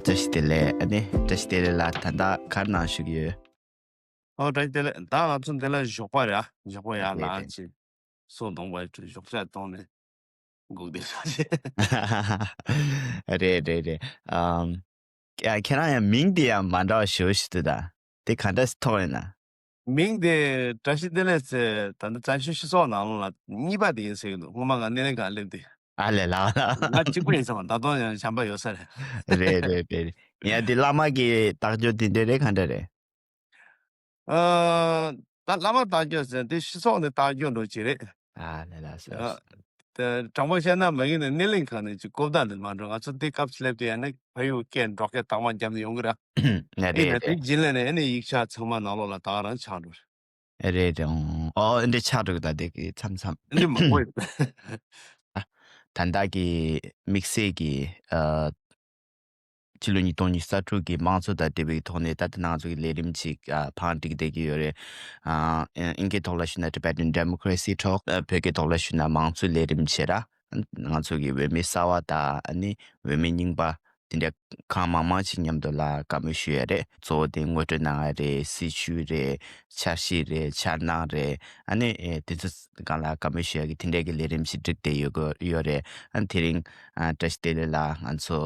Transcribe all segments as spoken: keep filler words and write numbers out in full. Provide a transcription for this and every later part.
བཀྲ་ཤིས་བདེ་ལེགས། ཨ་ནི་བཀྲ་ཤིས་བདེ་ལེགས་ལགས། ད་ལྟ་ག་རེ་གནང་བཞུགས་ཡོད། ཨོ་བཀྲ་ཤིས་བདེ་ལེགས། ད་ང་ཚོ་འདི་ལ་ཞོགས་པ་རེད་ཨ། ཞོགས་པ་ཡར་རེད་ལངས་རེད། ཅིག་སོ་གདོང་པ་ཞོགས་ཇ་བཏུང་ནས་སྒུག་བསྡད་ཤག་ཅིག་རེད་རེད་རེད། ཨམ། ཁྱེད་རང་ཡང་མིང་དེ་ཡང་མ་འདྲ་བ་ཞེ་པོ་ཞིག་འདུག་ད། དེ་ག་འདྲ་ཐོགས་ཡིན་ན། མིང་དེ་བཀྲ་ཤིས་བདེ་ལེགས་ཟེར། ད་ལྟ་བཙན་བྱོལ་སྤྱི་ཚོགས་ནང་ལ་གཉིས་པ་དེ་ཡིན་ཟེར་གྱི་འདུག་སྔོན་མ་ང་སྣེ་ལེན་ཁང་སླེབས་དུས། ཨ་ལས་ལགས་ལགས། ང་གཅིག་པུ་ཡིན་ཙང་ད་དུང་ཡང་གཞན་པ་ཡོད་ས་རེད། རེད་རེད་རེད། ཡ་དེ་བླ་མ་གི་རྟགས་སྦྱོར་དེ་འདྲ་རེད་ག་འདྲ་རེད། ཨ། ད་བླ་མ་རྟགས་སྦྱོར་ཟེར་དེ་སྤྱི་ཚོགས་ནས་རྟགས་སྦྱོར་འགྲོ་གི་རེད། ཨ་ལས་ལགས་སོ། ཨ། དེ་དྲང་པོ་བཤད་ན་མ་གི་ནས་སྣེ་ལེན་ཁང་ནས་ཅིག་གོ་བརྡ་ནས་མ་འགྲོ། ང་ཚོ་དེ་སྐབས་སླེབས་དུས་ཡང་ནི་ཕ་ཡུལ་སྐད་འབྲོག་སྐད་དག་མ་བརྒྱབ་ནས་ཡོང་གི་ར། ཨེ་རེད་ན་དེ་རེད། རྗེས་ལ་ནས་ཨེ་ནས་ཡིག་ཆ་ཚང་མ་ནང་ལོགས་ལ་དག་རང་ཆགས་འགྲོ། རེད་རེད། ཨོ་ཨོ་འདི་ཆགས་འགྲོ་གི། ད་དེ་གི་མཚམས་མཚམས། འདི་མང་པོ་ཡོད། ད་ལྟ་གི་དམིགས་བསལ་གྱི་ཨ། ཕྱི་ལོ་ཉིས་སྟོང་ཉི་ཤུ་རྩ་དྲུག་གི་དམངས་གཙོ་དང་འབྲེལ་བའི་ཐོག་ནས་ད་ལྟ་ང་ཚོ་གི་ལས་རིམ་ཅིག་ཨ། བང་སྒྲིག་བསྡད་ཀྱི་ཡོད་རེད། ཨ། དབྱིན་སྐད་ཐོག་ལ་ཞུས་ན་Tibetan Democracy Talk ཨ། བོད་སྐད་ཐོག་ལ་ཞུས་ན་དམངས་གཙོའི་ལས་རིམ་བྱས་ར། ང་ཚོ་གི་འོས་མི་གསར་བ་དང་ཨ་ནི་འོས་མི་རྙིང་པ་དེ་འདྲ་གང་མང་མང་ཅིག་མཉམ་དུ་ལ་བཀའ་མོལ་ཞུ་ཡ་རེད། གཙོ་བོ་དེ་ངོ་སྤྲོད་གནང་ཡ་རེད། སྲིད་བྱུས་རེད། འཆར་གཞི་རེད། འཆར་སྣང་རེད། ཨ་ནི་ཨེ་དེ་ཚོ་སྒང་ལ་བཀའ་མོལ་ཞུ་ཡ་གི་དེ་འདྲ་གི་ལས་རིམ་ཞིག་བསྒྲིགས་བསྡད་ཡོད་གི་ཡོད་རེད། ཨ་ནི་དེ་རིང་ཨ། བཀྲ་ཤིས་བདེ་ལེགས་ལགས་ང་ཚོ་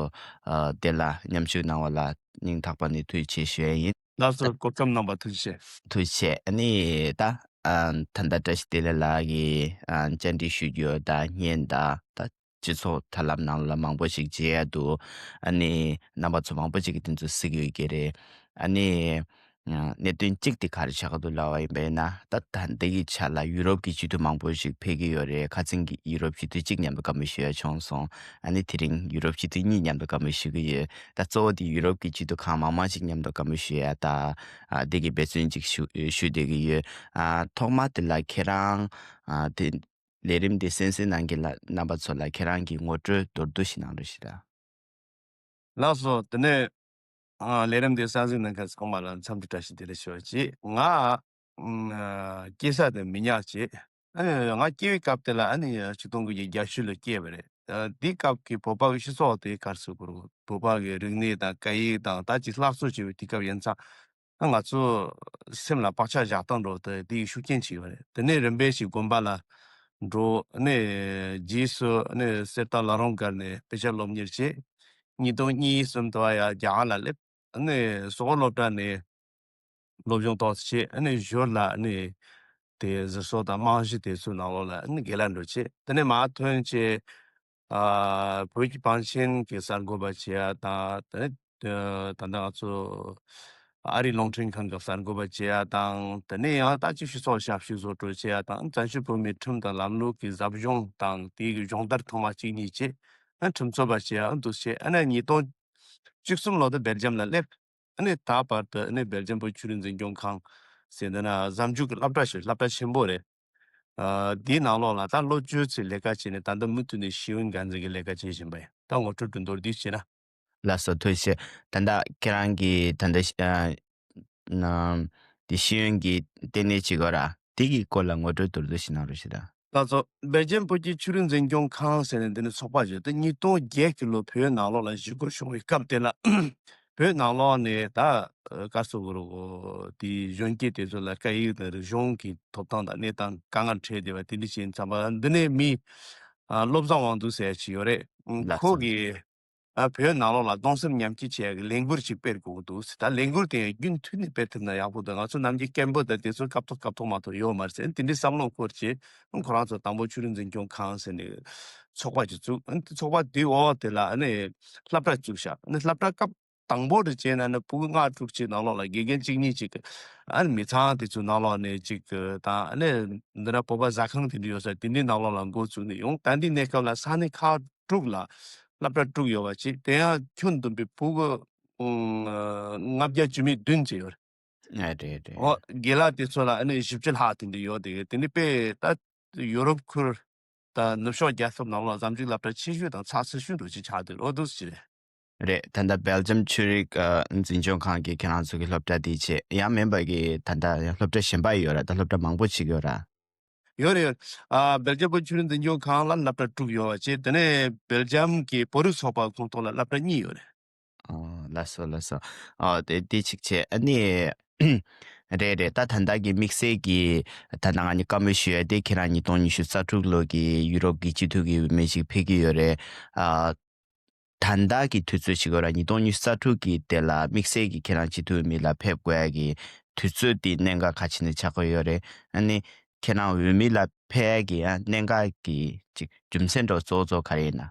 ཨ། དེ་ལ་མཉམ་ཞུགས་གནང་བ་ལ་སྙིང་ཐག་པ་ནས་ཐུགས་རྗེ་ཆེ་ཞུ་ཡ་ཡིན། ལགས་སོ། སྐུ་ཁམས་རྣམ་པ་ཐུགས་རྗེ་ཆེ། ཐུགས་རྗེ་ཆེ། ཨ་ནི་ད་ཨ། ད་ལྟ་བཀྲ་ཤིས་བདེ་ལེགས་ལགས་ཀྱིས་ཨ། བཅར་འདྲི་ཞུ་རྒྱུ་དང་བརྙན་དང་ད་སྤྱི་ཚོགས་ཐབས་ལམ་ནང་ལ་མང་པོ་ཞིག་མཇལ་ཡ་འདུག་ཨ་ནི་རྣམ་པ་ཚོ་མང་པོ་ཞིག་གིས་དེ་ཚོ་གཟིགས་ཡོད་ཀྱི་རེད། ཨ་ནི་ཨ། གནད་དོན་གཅིག་དེ་ག་རེ་ཆགས་ཀྱི་འདུག་ལབ་པ་ཡིན་པས་ན། ད་ད་ལྟའི་ཆ་ལ་ཡུ་རོབ་ཀྱི་སྤྱི་འཐུས་མང་པོ་ཞིག་ཕེབས་ཀྱི་ཡོད་རེད། ཁ་སང་གི་ཡུ་རོབ་སྤྱི་འཐུས་གཅིག་མཉམ་དུ་བཀའ་མོལ་ཞུ་ཡ་བྱུང་སོང་། ཨ་ནི་དེ་རིང་ཡུ་རོབ་སྤྱི་འཐུས་གཉིས་མཉམ་དུ་བཀའ་མོལ་ཞུ་གི་ཡོད། ད་གཙོ་བོ་དེ་ཡུ་རོབ་ཀྱི་སྤྱི་འཐུས་གང་མང་མང་ཞིག་མཉམ་དུ་བཀའ་མོལ་ཞུ་ཡ་ད། ཨ། འདི་གི་འབད་བརྩོན་ཅིག་ཞུ་ཞུ་བསྡད་ཀྱི་ཡོད། ཨ། ཐོག་མ་དེ་ལ་ཁྱེད་རང་ཨ། དེ་ལས་རིམ་དེ་གསན་གཟིགས་གནང་མཁན་ལ་རྣམ་པ་ཚོ་ལ་ཁྱེད་རང་གི་ངོ་སྤྲོད་མདོར་བསྡུས་ཤིག་གནང་རོགས་ཞུ་ད། ལགས་སོ། དེ་ནས་ཨ། ལས་རིམ་དེ་གསན་གཟིགས་གནང་མཁན་ཚང་མ་ལ་འཚམས་འདྲི་བཀྲ་ཤིས་བདེ་ལེགས་ཞུ་བ་བྱེད། ང་ཨ། སྐྱེས་ས་དེ་མི་ཉག་བྱེད། ཨ་ནི་ང་སྐྱེ་བའི་སྐབས་དེ་ལ་ཨ་ནི་ཆིག་སྟོང་དགུ་བརྒྱ་བརྒྱད་ཅུ་ལ་སྐྱེས་པ་རེད། ཨ། དེའི་སྐབས་ཀྱི་བོད་པ་གི་སྤྱི་ཚོགས་དེ་ག་རེ་ཟེར་དགོས་རེད། བོད་པ་གི་རིག་གནས་དང་སྐད་ཡིག་དང་ད་ཅིག་སླར་གསོ་བྱེད་པའི་དུས་སྐབས་ཡིན་ཙང་། ང་ཚོ་སེམས་ལ་བག་ཆགས་བཞག་སྟངས་འདྲ་བོ་དེ་དེ་ཡི་ཤུགས་རྐྱེན་ཅིག་ཡོད་རེད། དེ་ནས་རིམ་པས་ཤིག་དགོན་པ་ལ་འགྲོ། ཨ་ནི་རྗེས་སུ་ཨ་ནི་གསེར་རྟ་བླ་རུང་སྒར་ནས་དཔེ་ཆ་སློབ་གཉེར་བྱས། ཉིས་སྟོང་གཉིས་གསུམ་དུ་བ་ཡ་རྒྱ་གར་ལ་སླེབས། ཨ་ནི་སོག་པོ་སློབ་གྲྭ་ནས་སློབ་སྦྱོང་ཏོག་ཙམ་བྱས། ཨ་ནི་ཞོར་ལ་ཨ་ནི་དེ་གཟིགས་ཚོགས་དང་རྨང་གཞི་དེ་ཚོའི་ནང་ལོགས་ལ་ཨ་ནི་དགེ་ལགས་འགྲོ་བྱས། དེ་ནས་མར་ཐོན་བྱས། ཨ། བོད་ཀྱི་བང་ཆེན་གྱི་གསར་འགོད་པ་བྱེད་ཡ་དང་། དེ་ནས་ད་ལྟ་ང་ཚོ་ཨ་རིའི་རླུང་འཕྲིན་ཁང་གི་གསར་འགོད་པ་བྱེད་ཡ་དང་། དེ་ནས་ཡང་ད་ཅིག་སྤྱི་ཚོགས་ཞབས་ཞུ་བཟོ་སྤྲོད་བྱེད་ཡ་དང་། བཙན་བྱོལ་བོད་མིའི་ཁྲིམས་དང་ལམ་ལུགས་ཀྱི་ཟབ་སྦྱོང་དང་དེའི་གི་སྦྱོང་བརྡར་ཐོག་མ་གཅིག་གཉིས་བྱས། ཨ། ཁྲིམས་རྩོད་པ་བྱེད་ཡ་འདུག་བྱས། ཨ་ནི་ཉིས་སྟོང་བཅུ་གསུམ་ལོ་དེ་སྦེལ་ཇམ་ལ་སླེབས། ཨ་ནི་ད་བར་དུ་ཨ་ནི་སྦེལ་ཇམ་བོད་ཆོས་རིག་འཛིན་སྐྱོང་ཁང་ཟེར་འདི་ན་གཟའ་མཇུག་གི་སློབ་གྲྭ་ཞིག་སློབ་གྲྭ་ཆེན་པོ་རེད། ཨ། དེའི་ནང་ལོགས་ལ་ད་ལོ་བཅུ་ཙམ་ལས་ཀ་བྱས་ནས་ད་ལྟ་མུ་མཐུད་ནས་ཤེས་ཡོན་སྒང་འཛིན་གྱི་ལས་ཀ་བྱེད་བཞིན་པ་ཡིན། ད་ངོ་སྤྲོད་དུ་མདོར་བསྡུས་བྱས་ན། ལགས་སོ། ཐུགས་རྗེ་ཆེ། ད་ལྟ་ཁྱེད་རང་གིས་ད་ལྟ་ཨ། ན། དེ་ཤེས་ཡོན་གྱི་ལྟེ་གནས་བྱེད་དགོས་ར། དེ་གི་སྐོར་ལ་ངོ་སྤྲོད་མདོར་བསྡུས་ཤིག་གནང་རོགས་ཞུ་ད། ལགས་སོ། སྦེལ་ཇམ་བོད་ཀྱི་ཆོས་རིག་འཛིན་སྐྱོང་ཁང་ཟེར་ནས་འདི་ནས་ཚོགས་པ་བརྒྱུད་དེ་ཉིས་སྟོང་བརྒྱད་ཀྱི་ལོ་བོད་ནང་ལོགས་ལ་གཞིས་སྐོར་བྱུང་བའི་སྐབས་དེ་ལ། བོད་ནང་ལོགས་ནས་ད་ག་རེ་ཟེར་དགོས་རེད་གོ། དེའི་གཞོན་སྐྱེས་དེ་ཚོ་ལ་སྐད་ཡིག་དང་རིག་གཞུང་གི་ཐོབ་ཐང་དང་གནས་སྟངས་དཀའ་ངལ་འཕྲད་བསྡད་པ་དེ་འདྲ་ཞིག་ཡིན་ཙང་། འདི་ནས་མི་ཨ། བློ་བཟང་དབང་འདུས་ཟེར་ཡ་ཅིག་ཡོད་རེད། ལགས་ཁོ་སོ། གིས་ཨ། བོད་ནང་ལོགས་ལ་གདུང་སེམས་མཉམ་སྐྱེད་བྱེད་ཡ་གི་ལས་འགུལ་ཅིག་སྤེལ་དགོས་འདུག་ཟེར། ད་ལས་འགུལ་དེ་ཡང་རྒྱུན་མཐུད་ནས་སྤེལ་ཐུབ་ན་ཡག་པོ་འདུག། ང་ཚོ་ནམ་རྒྱུན་སྐད་འབོད་དང་དེ་ཚོ་སྐབས་ཐོག་སྐབས་ཐོག་མ་གཏོགས་ཡོད་མ་རེད་ཟེར། དེ་འདྲའི་བསམ་བློ་འཁོར་བྱས། ཁོ་རང་ཚོ་དང་པོ་ཆོས་རིག་འཛིན་སྐྱོང་ཁང་ཟེར་ནས་ཚོགས་པ་ཅིག་བཙུགས། ཨ་ནི་ཚོགས་པ་དེའི་འོག་དེ་ལ་ཨ་ནི་སློབ་གྲྭ་བཙུགས་ཤག། ཨ་ནི་སློབ་གྲྭ་སྐབས་དང་པོ་དེ་བྱས་ན་ནི་ཕྲུ་གུ་ལྔ་དྲུག་ཅིག་ནང་ལོགས་ལ་དགེ་རྒན་གཅིག་གཉིས་ཅིག་གིས་ཨ་ནི་མི་ཚང་དེ་ཚོའི་ནང་ལོགས་ནས་ཅིག་གིས་དང་། ཨ་ནི་འདི་ན་བོད་པ་ཟ་ཁང་དེ་འདྲ་ཡོད་ས་དེ་འདྲའི་ནང་ལོགས་ལ་འགོ་བཙུགས་ནས་ཡོང་། ད་ལྟའི་གནས་སྐབས་ལ་ས་གནས་ཁག་དྲུག་ལ་སློབ་གྲྭ་དྲུག་ཡོད་པ་ཅིག། དེ་ཡང་ཁྱོན་བསྡོམས་པའི་ཕྲུ་གུ་ཨང་ལྔ་བརྒྱ་བཅུ་མེད་བདུན་ཙམ་ཡོད་རེད། ཨ་རེད་རེད། འོ་རེད། དགེ་ལགས་དེ་ཚོ་ལ་ཨ་ནི་བཞི་བཅུ་ལྷག་དེ་འདྲ་ཡོད་དེ། དེ་ནི་དཔེ་ད་ཡོ་རོབ་ཁུལ་དང་ནུབ་ཕྱོགས་རྒྱལ་ཁབ་ནང་ལ་གཟའ་མཇུག་སློབ་གྲྭ་ཆེ་ཤོས་དང་ཚགས་ཚུད་ཤོས་འདྲ་ཅིག་ཆགས་བསྡད་རེད། འོ་འདུག་སེ་རེད། རེད། ད་ལྟ་སྦེལ་ཇམ་ཆོས་རིག་ཨ། འཛིན་སྐྱོང་ཁང་གིས་ཁྱེད་རང་ཚོ་གི་སློབ་གྲྭ་དེ་བྱས། ཡང་མིན་པ་གི་ད་ལྟ་ཡང་སློབ་གྲྭ་གཞན་པ་ཡོད་ར། ད་སློབ་གྲྭ་མང་པོ་ཞིག་ཡོད་ར། ཡོད་རེད་ཡོད། ཨ། སྦེལ་ཇམ་བོད་ཆོས་རིག་འཛིན་སྐྱོང་ཁང་ལ་སློབ་གྲྭ་དྲུག་ཡོད་པ་བྱས། དེ་ནས་སྦེལ་ཇམ་གྱི་བོད་རིགས་ཚོགས་པ་ཁོངས་གཏོགས་ལ་སློབ་གྲྭ་གཉིས་ཡོད་རེད། ཨ། ལགས་སོ་ལགས་སོ། ཨ་དེ་དེ་གཅིག་བྱས། ཨ་ནི་རེད་རེད། ད་ད་ལྟ་གི་དམིགས་བསལ་གྱི་ད་ལྟ་ང་གཉིས་བཀའ་མོལ་ཞུ་ཡ་དེ་ཁྱེད་རང་ཉིས་སྟོང་ཉི་ཤུ་རྩ་དྲུག་ལོ་གི་ཡུ་རོབ་ཀྱི་སྤྱི་འཐུས་ཀྱི་འོས་མི་ཞིག་ཕེབས་ཀྱི་ཡོད་རེད། ཨ། ད་ལྟ་གི་དུས་ཚོད་ཞིག་གོ་ར་ཉིས་སྟོང་ཉི་ཤུ་རྩ་དྲུག་གི་དེ་ལ་དམིགས་བསལ་གྱི་ཁྱེད་རང་སྤྱི་འཐུས་མི་ལ་ཕེབས་དགོས་ཡ་གི་དུས་ཚོད་དེ་གནད་འགག་ག་ཅི་ནས་ཆགས་ཀྱི་ཡོད་རེད། ཨ་ནི་ཁྱེད་རང་འོས་མི་ལ་ཕེབས་ཡ་གི་ཨ་གནད་འགག་གི་ཅིག་རྒྱུ་མཚན་འདྲ་གཙོ་བོ་གཙོ་བོ་ག་རེ་ཡིན་ན།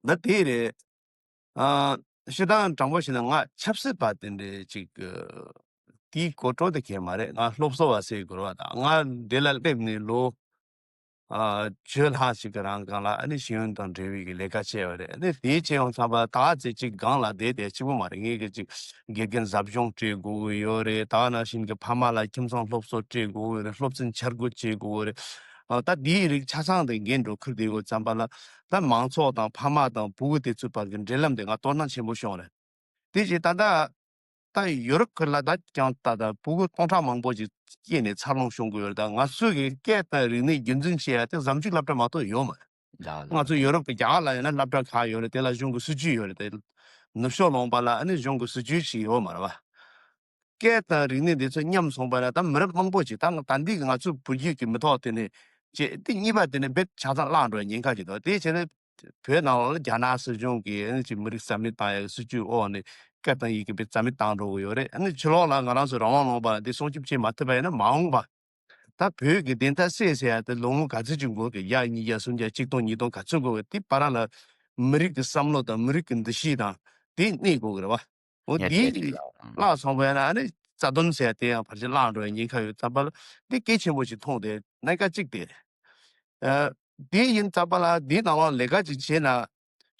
ད་དེ་རེད། ཨ་ཤི་དང་དྲང་པོ་བཤད་ན་ང་ཆབ་སྲིད་པ་དེ་འདྲའི་ཅིག་དེའི་གོ་འཕྲོ་དེ་གས་མ་རེད། ང་སློབ་གསོ་བ་ཟེར་དགོས་ར། ད་ང་འདི་ལ་སླེབས་ནས་ལོ། ཨ་བཅུ་ལྷག་ཅིག་གི་རིང་སྒང་ལ་ཨ་ནི་ཤེས་ཡོན་དང་འབྲེལ་བའི་གི་ལས་ཀ་བྱས་པ་རེད། ཨ་ནི་དེ་བྱས་ཡོང་ཙམ་པ་ད་ཚེ་ཅིག་སྒང་ལ་བསྡད་བསྡད་གཅིག་པུ་མ་རེད། ངས་གི་ཅིག་དགེ་རྒན་ཟབ་སྦྱོང་སྤྲད་དགོས་ཀྱི་ཡོད་རེད། ད་ནང་བཞིན་གི་ཕ་མ་ལ་ཁྱིམ་ཚང་སློབ་གསོ་སྤྲད་དགོས་ཀྱི་ཡོད་རེད། སློབ་ཚན་འཆར་འགོད་བྱེད་དགོས་ཀྱི་ཡོད་རེད། ཨ་ད་དེའི་རིགས་ཆ་ཚང་དེ་འགན་འགྲོ་ཁུར་བསྡད་དགོས་ཙམ་པ་ལ་ད་མང་ཚོགས་དང་ཕ་མ་དང་ཕྲུ་གུ་དེ་ཚོའི་བར་གི་འབྲེལ་ལམ་དེ་ང་དོ་སྣང་ཆེན་པོ་བྱུང་རེད། དེ་བཞིན་ད་ལྟ་ད་ཡོ་རོབ་ཁུལ་ལ་ད་ཀྱང་ད་ལྟ་ཕྲུ་གུ་སྟོང་ཕྲག་མང་པོ་ཞིག་སྐྱེས་ནས་འཚར་ལོངས་བྱུང་གི་ཡོད་རེད། ད་ང་ཚོས་གི་སྐད་དང་རིག་གནས་རྒྱུན་འཛིན་བྱེད་ཡ་དེ་ཟམ་ཆུང་སློབ་གྲྭ་མ་གཏོགས་ཡོད་མ་རེད། ལགས་ང་ཚོ་ལགས་ཡོ་རོབ་ཀྱི་རྒྱ་གར་ལ་ཡིན་ན་སློབ་གྲྭ་ཁག་ཡོད་རེད། དེ་ལ་གཞུང་གི་སྲིད་ཇུས་ཡོད་རེད། དེ་ནུབ་ཕྱོགས་ལུང་པ་ལ་ཨ་ནི་གཞུང་གི་སྲིད་ཇུས་ཤིག་ཡོད་མ་རེད་བ། སྐད་དང་རིག་གནས་འདི་ཚོ་མཉམ་སོང་པ་ན་ད་མི་རབས་མང་པོ་ཅིག་ད་ད་འདི་གི་ང་ཚོའི་བུ་རྒྱུད་ཀྱི་མི་ཐོག་དེ་ནས་ཅེས་དེ་གཉིས་པ་དེ་ནས་རྦད་ཆ་ཚང་བརླག་འགྲོ་བའི་ཉེན་ཁ་ཅིག་འདུག་དེའི་ཆེད་དུ་བོད་ནང་ལ་རྒྱ་ནག་སྲིད་གཞུང་གིས་ཨ་ནི་ཅིག་མི་རིགས་རྩ་མེད་བཏང་ཡག་སྲིད་ཇུས་འོག་ནས་སྐད་དང་ཡི་གེ་རྦད་རྩ་མེད་བཏང་འགྲོ་གི་ཡོད་རེད། ཨ་ནི་ཕྱི་ལོགས་ལ་ང་རང་ཚོ་རང་དབང་ལུང་པ་འདི་སྲུང་སྐྱོབ་བྱེད་མ་ཐུབ་པ་ཡིན་ན་མ་འོངས་པ་ད་བོད་ཀྱི་བདེན་མཐའ་གསལ་ཟེར་ཡ་དེ་ལོ་ངོ་ག་ཚོད་ཅིག་འགོར་གི་ཡ་གཉིས་ཡ་གསུམ་ཡ་གཅིག་སྟོང་ཉིས་སྟོང་ག་ཚོད་འགོར་གི་དེ་བར་ལ་མི་རིགས་ཀྱི་བསམ་བློ་དང་མི་རིགས་ཀྱི་འདུ་ཤེས་དང་དེ་གནས་དགོས་གི་རེད་བ། འོ་ཡ་དེ་དེ་ལ་ཨང་བརླག་སོང་བས་ན་ཨ་ནི་རྩ་དོན་ཟེར་ཡ་དེ་ཡང་ཕལ་ཆེར་བརླག་འགྲོ་བའི་ཉེན་ཁ་ཡོད་ཙམ་པ་ལ་འདི་གལ་ཆེན་པོ་ཞིག་མཐོང་སྟེ་གནད་འགག་གཅིག་དེ་རེད། ཨ་དེ་ཡིན་ཙམ་པ་ལ་འདི་ནང་ལ་ལས་ཀ་ཅིག་བྱས་ན་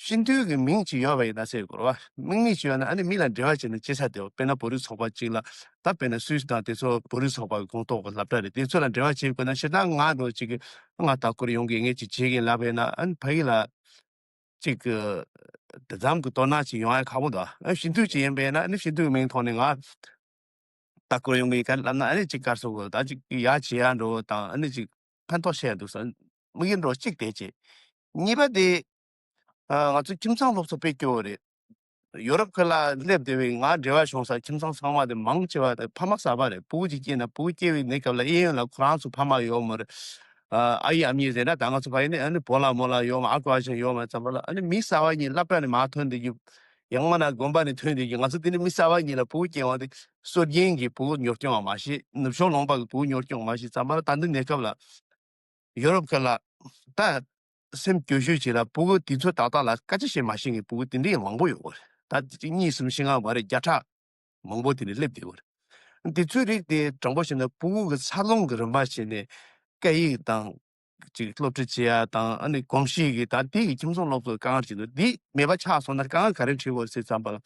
སྤྱི་འཐུས་ཀྱི་མིང་ཅིག་ཡོད་པ་ཡིན་ན་ཟེར་དགོས་རེད་བ། མིང་མིང་ཅིག་ཡོད་ན་ཨ་ནི་མི་ལ་འབྲེལ་བ་བྱས་ན་ཅི་ས་དེ་དཔེར་ན་བོད་རིགས་ཚོགས་པ་ཅིག་ལ་ད་དཔེར་ན་སུད་སི་དང་དེ་ཚོ་བོད་རིགས་ཚོགས་པ་གི་ཁོངས་གཏོགས་ཀྱི་སློབ་གྲྭ་རེད། དེ་ཚོ་ལ་འབྲེལ་བ་བྱེད་དགོས་ན་ཞེ་དྲག་ང་འགྲོ་ཅིག་གི་ང་ལྟ་སྐོར་ཡོང་གི་ངས་ཅིག་བྱེད་གི་ལབ་པ་ཡིན་ན་ཨ་ནི་ཕ་གི་ལ། གཅིག་གི་དེ་ཙམ་གྱི་དོ་སྣང་ཅིག་ཡོང་ཡ་ཁག་པོ་འདུག་ཨ་ནི་སྤྱི་འཐུས་ཅིག་ཡིན་པས་ན་ཨ་ནི་སྤྱི་འཐུས་ཀྱི་མིང་ཐོག་ནས་ང་ལྟ་སྐོར་ཡོང་གི་ཡིན་ག་ལབ་ན་ཨ་ནི་གཅིག་གར་སོང་གི་ད་གཅིག་ཡ་བྱེད་ཡ་འགྲོ་དང་ཨ་ནི་གཅིག་ཕན་ཐོགས་བཤད་འདུག་ས་དམིགས་ཡུལ་འགྲོ་གཅིག་དེ་བྱེད། གཉིས་པ་དེ་ཨ་ང་ཚོ་ཁྱིམ་ཚང་སློབ་གསོ་དཔེ་སྐྱོ་བོ་རེད། ཡོ་རོབ་ཁུལ་ལ་སླེབས་བསྡད་པའི་ང་འབྲེལ་བ་བྱུང་ས་ཁྱིམ་ཚང་ཚང་མ་དེ་མང་ཆེ་བ་དེ་ཕ་མ་གསར་པ་རེད། ཕྲུ་གུ་ཅིག་སྐྱེས་ན་ཕྲུ་གུ་སྐྱེ་བའི་གནས་སྐབས་ལ་གཡས་གཡོན་ལ་ཁོ་རང་ཚོ་ཕ་མ་ཡོད་མ་རེད། ཨ་ཡེ་ཨ་མྱེས་ཟེར་ན་ད་ང་ཚོ་ཕ་ཡུལ་ནས་ཨ་ནི་བོ་ལ་མོ་ལ་ཡོད་མ་ཨ་ཁུ་ཨ་ཞང་ཡོད་མ་ཙམ་པ་ལ་ཨ་ནི་མི་གསར་པ་གཉིས་སློབ་གྲྭ་ནས་མར་ཐོན་བསྡད་རྒྱུ། ཡང་མིན་ན་དགོན་པ་ནས་ཐོན་བསྡད་རྒྱུ། ང་ཚོ་དེ་ནས་མི་གསར་པ་གཉིས་ལ་ཕྲུ་གུ་སྐྱེ་བ་དེ་སྲོལ་རྒྱུན་གྱི་ཕྲུ་གུ་ཉོ་སྐྱོང་བ་མ་ཤེས། ནུབ་ཕྱོགས་ལུང་པ་གི་ཕྲུ་གུ་ཉོ་སྐྱོང་བ་མ་ཤེས་ཙམ་པ་ལ་ད་འདི་གནས་སྐབས་ལ། ཡོ་རོབ་ཁག་ལ་ད་སེམས་སྐྱོ་ཤོས་ཅིག་ལ་ཕྲུ་གུ་དེ་ཚོ་ཏག་ཏག་ལ་སྐད་ཆ་བཤད་མ་ཤེས་མཁན་ཕྲུ་གུ་དེ་འདྲའི་མང་པོ་ཡོད་རེད། ད་གཅིག་གཉིས་གསུམ་བཞི་ལྔ་མ་རེད། བརྒྱ་ཕྲག་མང་པོ་དེ་འདྲ་སླེབས་བསྡད་ཡོད་རེད། དེ་ཚོའི་རིགས་དེ་དྲང་པོ་བཤད་ན་ཕྲུ་གུ་གི་འཚར་ལོངས་ཀྱི་རིམ་པ་བྱས་ནས་སྐད་ཡིག་དང་ཅིག་སློབ་ཁྲིད་བྱེད་ཡ་དང་ཨ་ནི་གོམས་གཤིས་ཀྱི་ད་དེ་གི་ཁྱིམ་ཚང་སློབ་གསོ་དཀའ་ངལ་ཅིག་འདུག་དེ་མེད་པ་ཆགས་སོང་ན་དཀའ་ངལ་ག་རེ་འཕྲད་ཡོད་རེད་ཟེར་ཙམ་པ་ལ།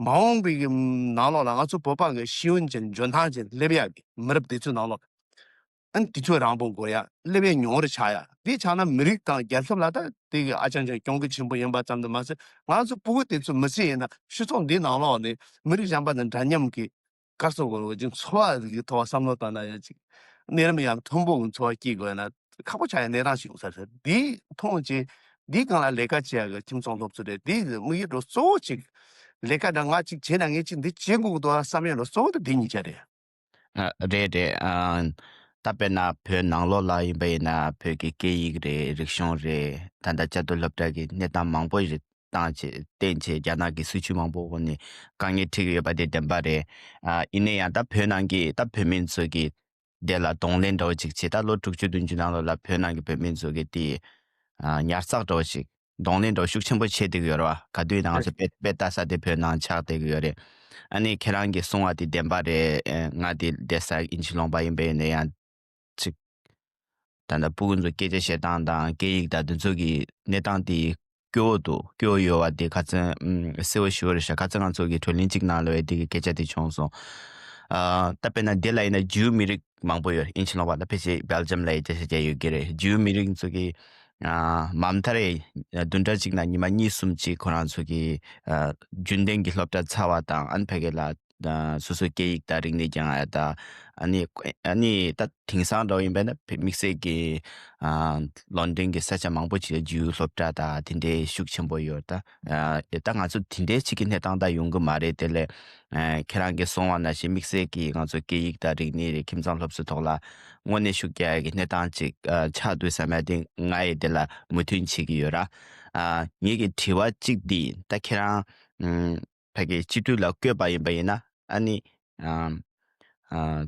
མ་འོངས་པའི་གི་ནང་ལོགས་ལ་ང་ཚོ་བོད་པ་གི་ཤེས་ཡོན་ཅན་འཇོན་ཐང་ཅན་སླེབས་ཡག་གི་མི་རབས་དེ་ཚོའི་ནང་ལོགས། ཨ་ནི་དུས་ཚོད་རིང་པོ་འགོར་ཡ། སླེབས་ཡ་ཉུང་རུ་ཆགས་ཡ། དེ་ཆགས་ན་མི་རིགས་དང་རྒྱལ་ཁབ་ལ་ད་དེ་གི་ཨ་ཅང་ཅང་གྱོང་གུད་ཆེན་པོ་ཡིན་པ་ཙམ་དུ་མ་ཟད། ང་ཚོ་ཕྲུ་གུ་དེ་ཚོ་མི་ཚེ་ཡིན་ན་སྤྱི་ཚོགས་འདི་ནང་ལོགས་ནས་མི་རིགས་གཞན་པ་དང་འདྲ་མཉམ་གྱི་གར་སོང་དགོས་རེད་ཅིག་འཚོ་བ་གི་ཐོག་བསམ་བློ་བཏང་ན་ཡ་ཅིག་གནས་རིམ་ཡང་མཐོན་པོ་གི་འཚོ་བ་སྐྱེལ་དགོས་ན་ཁག་པོ་ཆགས་ཡ་གནས་སྟངས་ཤིག་ཡོང་ས་རེད། འདི་མཐོང་རྗེས་འདི་སྒང་ལ་ལས་ཀ་བྱེད་ཡ་གི་ཁྱིམ་ཚང་སློབ་གསོ་རེད། འདི་དམིགས་ཡུལ་འགྲོ་གཙོ་བོ་ཅིག་ལས་ཀ་འདྲ་ང་ཅིག་བྱས་ན་ངས་ཅིག་འདི་བྱེད་དགོས་གི་འདུག་བསམ་ཡ་འགྲོ་གཙོ་བོ་དེ་འདི་གཉིས་ཆ་རེད། ཨ་རེད་རེད། ཨ་ད་དཔེར་ན་བོད་ནང་ལོགས་ལ་ཡིན་པ་ཡིན་ན་བོད་ཀྱི་སྐད་ཡིག་རེད། རིག་གཞུང་རེད། ད་ལྟ་བཅའ་སྡོད་སློབ་གྲྭ་གི་གནས་སྟངས་མང་པོ་རེད། བཏང་བྱས་བརྟེན་བྱས་རྒྱ་ནག་གི་སྲིད་ཇུས་མང་པོ་འོག་ནས་དཀའ་ངལ་འཕྲད་ཀྱི་ཡོད་པ་དེ་བདེན་པ་རེད། ཨ་ཡིན་ན་ཡང་ད་བོད་ནང་གི་ད་བོད་མི་ཚོ་གི་དེ་ལ་གདོང་ལེན་འདྲ་བོ་ཅིག་བྱས། ད་ལོ་དྲུག་ཅུ་བདུན་ཅུ་ནང་ལོགས་ལ་བོད་ནང་གི་བོད་མི་ཚོ་གི་དེ་ཨ་ཉར་ཚགས་འདྲ་བོ་ཅིག་གདོང་ལེན་འདྲ་བོ་ཤུགས་ཆེན་པོ་བྱེད་བསྡད་ཀྱི་ཡོད་རེད་བ། ག་དུས་ཡིན་ན་ང་ཚོ་དཔེ་དཔེ་ལྟ་ས་དེ་བོད་ནང་ཆགས་བསྡད་ཀྱི་ཡོད་རེད། ཨ་ནི་ཁྱེད་རང་གིས་གསུང་བ་དེ་བདེན་པ་རེད། ཨེ་ང་དེ་བསྡད་ས་དབྱིན་ཇི་ལུང་པ་ཡིན་པ་ཡིན་ན་ཡང་ཅིག་ད་ལྟ་ཕྲུ་གུ་ཚོ་སྐད་ཆ་བཤད་སྟངས་དང་སྐད་ཡིག་དང་དེ་ཚོ་གི་གནས་སྟངས་དེ་སྐྱོ་བོ་འདུག་སྐྱོ་བོ་ཡོད་པ་དེ་ཁ་ཚོན་ཨུམ་གསལ་བོ་ཞུ་བ་རེད་ཤག་ཁ་ཚོན་ང་ཚོ་གི་གྲོས་གླེང་གཅིག་ནང་ལ་བས་དེ་གི་སྐད་ཆ་དེ་བྱུང་སོང་། ཨ་ད་དཔེར་ན་དེ་ལ་ཡིན་ན་ཇིའུ་མི་རིགས་མང་པོ་ཡོད་རེད། དབྱིན་ཇི་ལུང་པ་ལ་ཕལ་ཆེར་སྦེལ་ཇམ་ལ་ཡི་སྐད་ཆ་བརྒྱབ་ཡོད་ཀྱི་རེད། ཇིའུ་མི་རིགས་ཚོ་གི་ཨ་མ་མཐའ་རེ་བདུན་ཕྲག་གཅིག་ནང་ཉི་མ་གཉིས་གསུམ་ཅིག་ཁོ་རང་ཚོ་གི་ཨ་རྒྱུན་ལྡན་གྱི་སློབ་གྲྭ་ཚར་བ་དང་ཨ་ནི་ཕ་གི་ལ་ ད་སོ་སོའི་སྐད་ཡིག་དང་རིག་གནས་སྦྱང་ཡ་ད། ཨ་ནི་ཨ་ནི་ད་དེང་སང་འདྲ་བོ་ཡིན་པ་ན་དམིགས་བསལ་གྱི་ཨ་ལོན་ཌོན་གྱི་ས་ཆ་མང་པོ་ཅིག་ལ་ཇིའུ་སློབ་གྲྭ་དང་དེ་འདྲའི་ཤུགས་ཆེན་པོ་ཡོད་ད། ཨ་ད་ང་ཚོ་དེ་འདྲའི་ཅིག་གི་གནས་སྟངས་ད་ཡོང་གི་མ་རེད། དེ་ལས་ཨ་ཁྱེད་རང་གིས་གསུངས་པ་ནང་བཞིན་དམིགས་བསལ་གྱི་ང་ཚོ་སྐད་ཡིག་དང་རིག་གནས་རེད། ཁྱིམ་ཚང་སློབ་གསོའི་ཐོག་ལ་དངོས་གནས་ཤུགས་རྒྱག་ཡ་གི་གནས་སྟངས་ཅིག་ཨ་ཆགས་འདུག་བསམ་ཡ་དེ་ང་ཡི་དེ་ལ་མོས་མཐུན་བྱེད་ཀྱི་ཡོད་ར། ཨ་ངེད་ཀྱི་དྲི་བ་གཅིག་འདི་ད་ཁྱེད་རང་ཨ་ཕ་གི་སྤྱི་འཐུས་ལ་བསྐོས་པ་ཡིན་པ་ཡིན་ན་ཨ་ནི་ཨ་ཨ་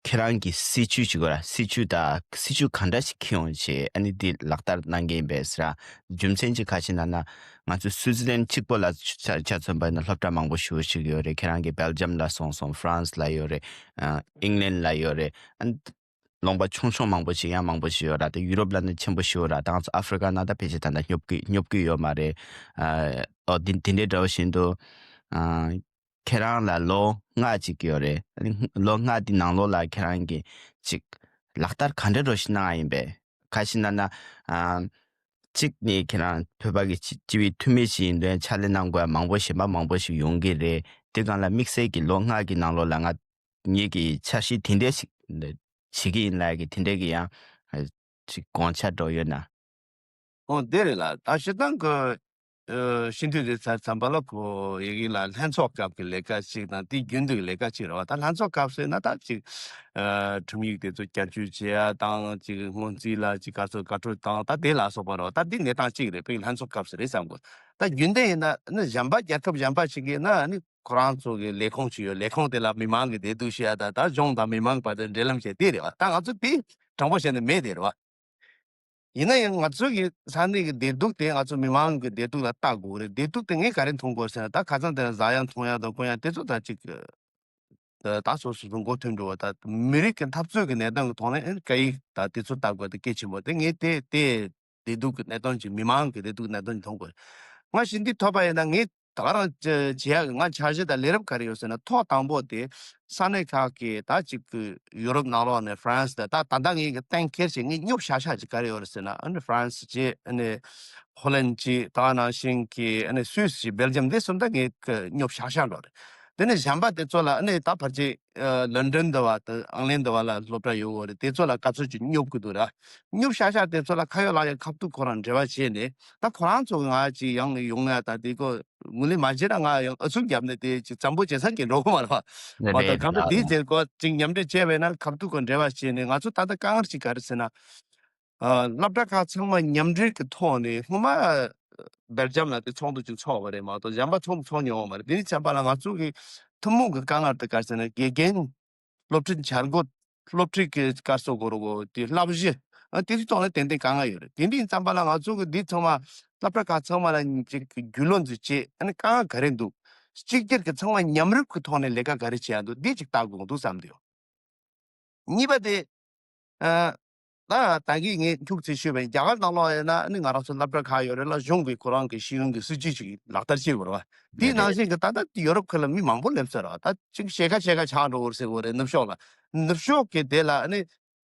ཁྱེད་རང་གི་སྲིད་ཇུས་ཅིག་གོ་ར། སྲིད་ཇུས་དང་སྲིད་ཇུས་ག་འདྲ་ཞིག་འཁྱེར་ཡོང་བྱས་ཨ་ནི་འདི་ལག་བསྟར་གནང་གི་ཡིན་པས་ཟེར་ར། རྒྱུ་མཚན་ཅིག་ག་ཅི་ན་ན་ང་ཚོ་སུའུ་ཙི་ལན་གཅིག་པོ་ལ་ཆ་ཆ་མཚོན་པ་ཡིན་ན་སློབ་གྲྭ་མང་པོ་ཞེ་པོ་ཞིག་ཡོད་རེད། ཁྱེད་རང་གི་སྦེལ་ཇམ་ལ་སོང་སོང་། ཧྥ་རན་སི་ལ་ཡོད་རེད། ཨ་ཨིང་ལན་ལ་ཡོད་རེད། ཨ་ནི་ལུང་པ་ཆུང་ཆུང་མང་པོ་ཞིག་ཡང་མང་པོ་ཞིག་ཡོད་ར། དེ་ཡུ་རོབ་ལ་ནི་ཆེན་པོ་ཞིག་ཡོད་ར། ད་ང་ཚོ་ཨ་ཧྥི་རི་ཀ་ནང་ད་ཕལ་ཆེར་ད་ལྟ་སྙོབ་ཀྱི་སྙོབ་ཀྱི་ཡོད་མ་རེད། ཨ་ཨོ་དེ་དེ་འདྲའི་འདྲ་བོ་བཞིན་དུ་ཨ་ཁྱེད་རང་ལ་ལོ་ལྔ་ཅིག་ཡོད་རེད། ཨ་ནི་ལོ་ལྔ་དེ་ནང་ལོགས་ལ་ཁྱེད་རང་གིས་ཅིག་ལག་བསྟར་ག་འདྲ་འདྲ་བོ་ཞིག་གནང་ཡ་ཡིན་པས། ག་ཅི་ན་ན་ཨ་གཅིག་ནི་ཁྱེད་རང་བོད་པ་གི་སྤྱི་སྤྱི་པའི་འཐུས་མི་ཞིག་ཡིན་དུས་ཕྱག་ལས་གནང་དགོས་ཡ་མང་པོ་གཞན་པ་མང་པོ་ཞིག་ཡོང་གི་རེད། དེ་སྒང་ལ་དམིགས་བསལ་གྱི་ལོ་ལྔ་གི་ནང་ལོགས་ལ་ང་ངེད་ཀྱི་འཆར་གཞི་དེ་འདྲས་ཤིག་བྱེད་ཀྱི་ཡིན་ལབ་ཀྱི་དེ་འདྲས་ཀྱི་ཡང་ཅིག་དགོངས་འཆར་འདྲ་བོ་ཡོད་ན། ཨོ་དེ་རེད་ལ། ད་སྤྱིར་བཏང་གི་ཨ་སྤྱི་འཐུས་རེད་ཚར་ཙམ་པ་ལ་ཁོ་ཡི་གེ་ལ་ལྷན་ཚོགས་སྐབས་ཀྱི་ལས་ཀ་ཅིག་དང་དེ་རྒྱུན་དུ་ལས་ཀ་ཅིག་རེད་བ། ད་ལྷན་ཚོགས་སྐབས་ཟེར་ན་ད་ཅིག་ཨ་ཁྲིམས་ཡིག་དེ་ཚོ་བསྐྱར་བཅོས་བྱེད་ཡ་དང་ཅིག་སྔོན་རྩིས་ལ་ཅིག་ག་ཚོད་བཀའ་འཁྲོལ་དང་ད་དེ་ལ་སོགས་པ་རེད་བ། ད་དེ་གནས་སྟངས་ཅིག་རེད། དཔེར་ན་ལྷན་ཚོགས་སྐབས་ཟེར་རེད་བསམ་དགོས། ད་རྒྱུན་ལྡན་ཡིན་ན་ནི་གཞན་པ་རྒྱལ་ཁབ་གཞན་པ་ཞིག་ཡིན་ན་ནི་ཁོ་རང་ཚོ་གི་ལས་ཁུངས་ཅིག་ཡོད། ལས་ཁུངས་དེ་ལ་མི་མང་གི་བདེ་སྡུག་བཤད་ཡ་ད་ད་གཞུང་དང་མི་མང་བར་དུ་འབྲེལ་ལམ་བྱས་དེ་རེད་བ། ད་ང་ཚོ་དེ་དྲང་པོ་བཤད་ན་མེད་དེ་རེད་བ། ཡིན་ན་ཡང་ང་ཚོ་གི་ས་གནས་ཀྱི་བདེ་སྡུག་དེ་ང་ཚོ་མི་མང་གི་བདེ་སྡུག་ལ་ལྟ་དགོས་རེད། བདེ་སྡུག་དེ་ངས་ག་རེ་མཐོང་དགོས་ཟེར་ན་ད་ཁ་སང་དེ་ཟ་ཡ་འཐུང་ཡ་དང་གོན་ཡ་དེ་ཚོ་ད་ཅིག་ད་སོ་སོ་སོ་མགོ་ཐོན་འགྲོ་བ། ད་མི་རིགས་ཀྱི་འཐབ་རྩོད་ཀྱི་གནས་སྟངས་ཀྱི་ཐོག་ནས་སྐད་ཡིག་ད་དེ་ཚོ་ལྟ་དགོས་དེ་གལ་ཆེན་པོ་དེ་ངས་དེ་དེ་བདེ་སྡུག་གི་གནད་དོན་ཅིག་མི་མང་གི་བདེ་སྡུག་གནད་དོན་ཅིག་མཐོང་དགོས། ང་ཞི་བདེ་ཐོབ་པ་ཡིན་ན་ངས་ད་ག་རང་བྱེད་ཡག་གི་ང་འཆར་གཞི་དང་ལས་རིམ་ག་རེ་ཡོད་ཟེར་ན། ཐོག་དང་པོ་དེ་ས་གནས་ཁག་གི་ད་ཅིག་གི་ཡུ་རོབ་ནང་ལོགས་ནས་ཧྥ་རན་སི་དང་ད་ད་ལྟ་ངས་གི་གཏན་འཁེལ་བྱས་ངས་སྙོབ་བཞག་བཞག་ཅིག་ག་རེ་ཡོད་རེད་ཟེར་ན། ཨ་ནི་ཧྥ་རན་སི་བྱས། ཨ་ནི་ཧོ་ལན་བྱས། ད་ནང་བཞིན་གི་ཨ་ནི་སུད་སི་བྱས། སྦེལ་ཇམ། འདི་གསུམ་ད་ངས་གི་སྙོབ་བཞག་བཞག་འགྲོ་རེད། དེ་ནས་གཞན་པ་དེ་ཚོ་ལ་ཨ་ནི་ད་ཕལ་ཆེར་ཨ་ལོན་ཌོན་འདི་བ་དང་ཨང་ལན་འདི་བ་ལ་སློབ་གྲྭ་ཡོད་གོ་རེད། དེ་ཚོ་ལ་ག་ཚོད་ཅིག་སྙོབ་གི་འདུག་ར། སྙོབ་བཞག་བཞག་དེ་ཚོ་ལ་ཁ་ཡོད་ལག་ཡོད་ཁ་ཐུག་ཁོ་རང་འབྲེལ་བ་བྱས་ནས་ད་ཁོ་རང་ཚོ་གི་ང་ཅིག་ཡང་ནས་ཡོང་ཡ་ད་དེ་གོ་ངོས་ལེན་མ་བྱས་ན་ང་ཡང་ཨུ་ཚུགས་བརྒྱབ་ནས་དེ་ཅིག་འཛམ་བུ་བྱེད་ས་གི་འགྲོ་གི་མ་རེད་བ། མ་གཏོགས་གང་ལྟར་དེའི་རྗེས་སྐོར་ཅིག་མཉམ་འབྲེལ་བྱས་པས་ན་ཁ་ཐུག་གི་འབྲེལ་བ་བྱས་ནས་ང་ཚོ་ད་ལྟ་དཀའ་ངལ་ཅིག་ག་རེ་ཟེར་ན། ཨ་སློབ་གྲྭ་ཁག་ཚང་མ་མཉམ་འབྲེལ་གྱི་ཐོག་ནས་སྔོན་མ་སྦེལ་ཇམ་ལ་དེ་ཚོགས་འདུ་ཅིག་ཚོགས་པ་རེད་མ་གཏོགས་གཞན་པ་ཚོགས་འདུ་ཚོགས་མྱོང་བ་མ་རེད། དེ་ནི་བྱས་པ་ལ་ང་ཚོ་གི་ཐུན་མོང་གི་དཀའ་ངལ་དེ་ག་རེ་ཟེར་ན་དགེ་རྒན། སློབ་ཁྲིད་བྱ་སྒོ། སློབ་ཁྲིད་ཀྱི་སྐར་གསོ་དགོས་རེད་གོ། དེ་བསླབ་གཞི། ཨ་དེ་ཚོའི་ཐོག་ནས་ཏན་ཏན་དཀའ་ངལ་ཡོད་རེད། དེ་འདྲ་ཡིན་ཙམ་པ་ལ་ང་ཚོ་གི་འདི་ཚང་མ་སློབ་གྲྭ་ཁག་ཚང་མ་ལ་ཅིག་རྒྱུས་ལོན་ཅིག་བྱས། ཨ་ནི་དཀའ་ངལ་ག་རེ་འདུག་གཅིག་གྱུར་གྱི་ཚང་མ་མཉམ་རུབ་ཀྱི་ཐོག་ནས་ལས་ཀ་ག་རེ་བྱེད་ཡ་འདུག་འདི་ཅིག་ལྟ་དགོས་འདུག་བསམ་གྱི་ཡོད། གཉིས་པ་དེ། ཨ། ད་ད་གིན་ངས་འཁྱུག་ཙམ་ཞུས་པ་ཡིན། རྒྱ་གར་ནང་ལོགས་ཡིན་ན་ནི་ང་རང་ཚོ་སློབ་གྲྭ་ཁག་ཡོད་རེད་ལ། གཞུང་གིས་ཁོ་རང་གི་ཤེས་ཡོན་གྱི་སྲིད་ཇུས་ཅིག་ལག་བསྟར་བྱེད་དགོས་རེད་བ། དེའི་རེད་ནང་རེད། བཞིན་གྱི་ད་ལྟ་ཡོ་རོབ་ཁུལ་ལ་མི་མང་པོ་སླེབས་ཚར་རེད་བ། ད་ཅིག་ཕྱེད་ཀ་ཕྱེད་ཀ་ཆགས་འགྲོ་གི་རེད་ཟེར་གྱི་ཡོད་རེད། ནུབ་ཕྱོགས་ལ། ནུབ་ཕྱོགས་ཀྱི་དེ་ལ་ནི་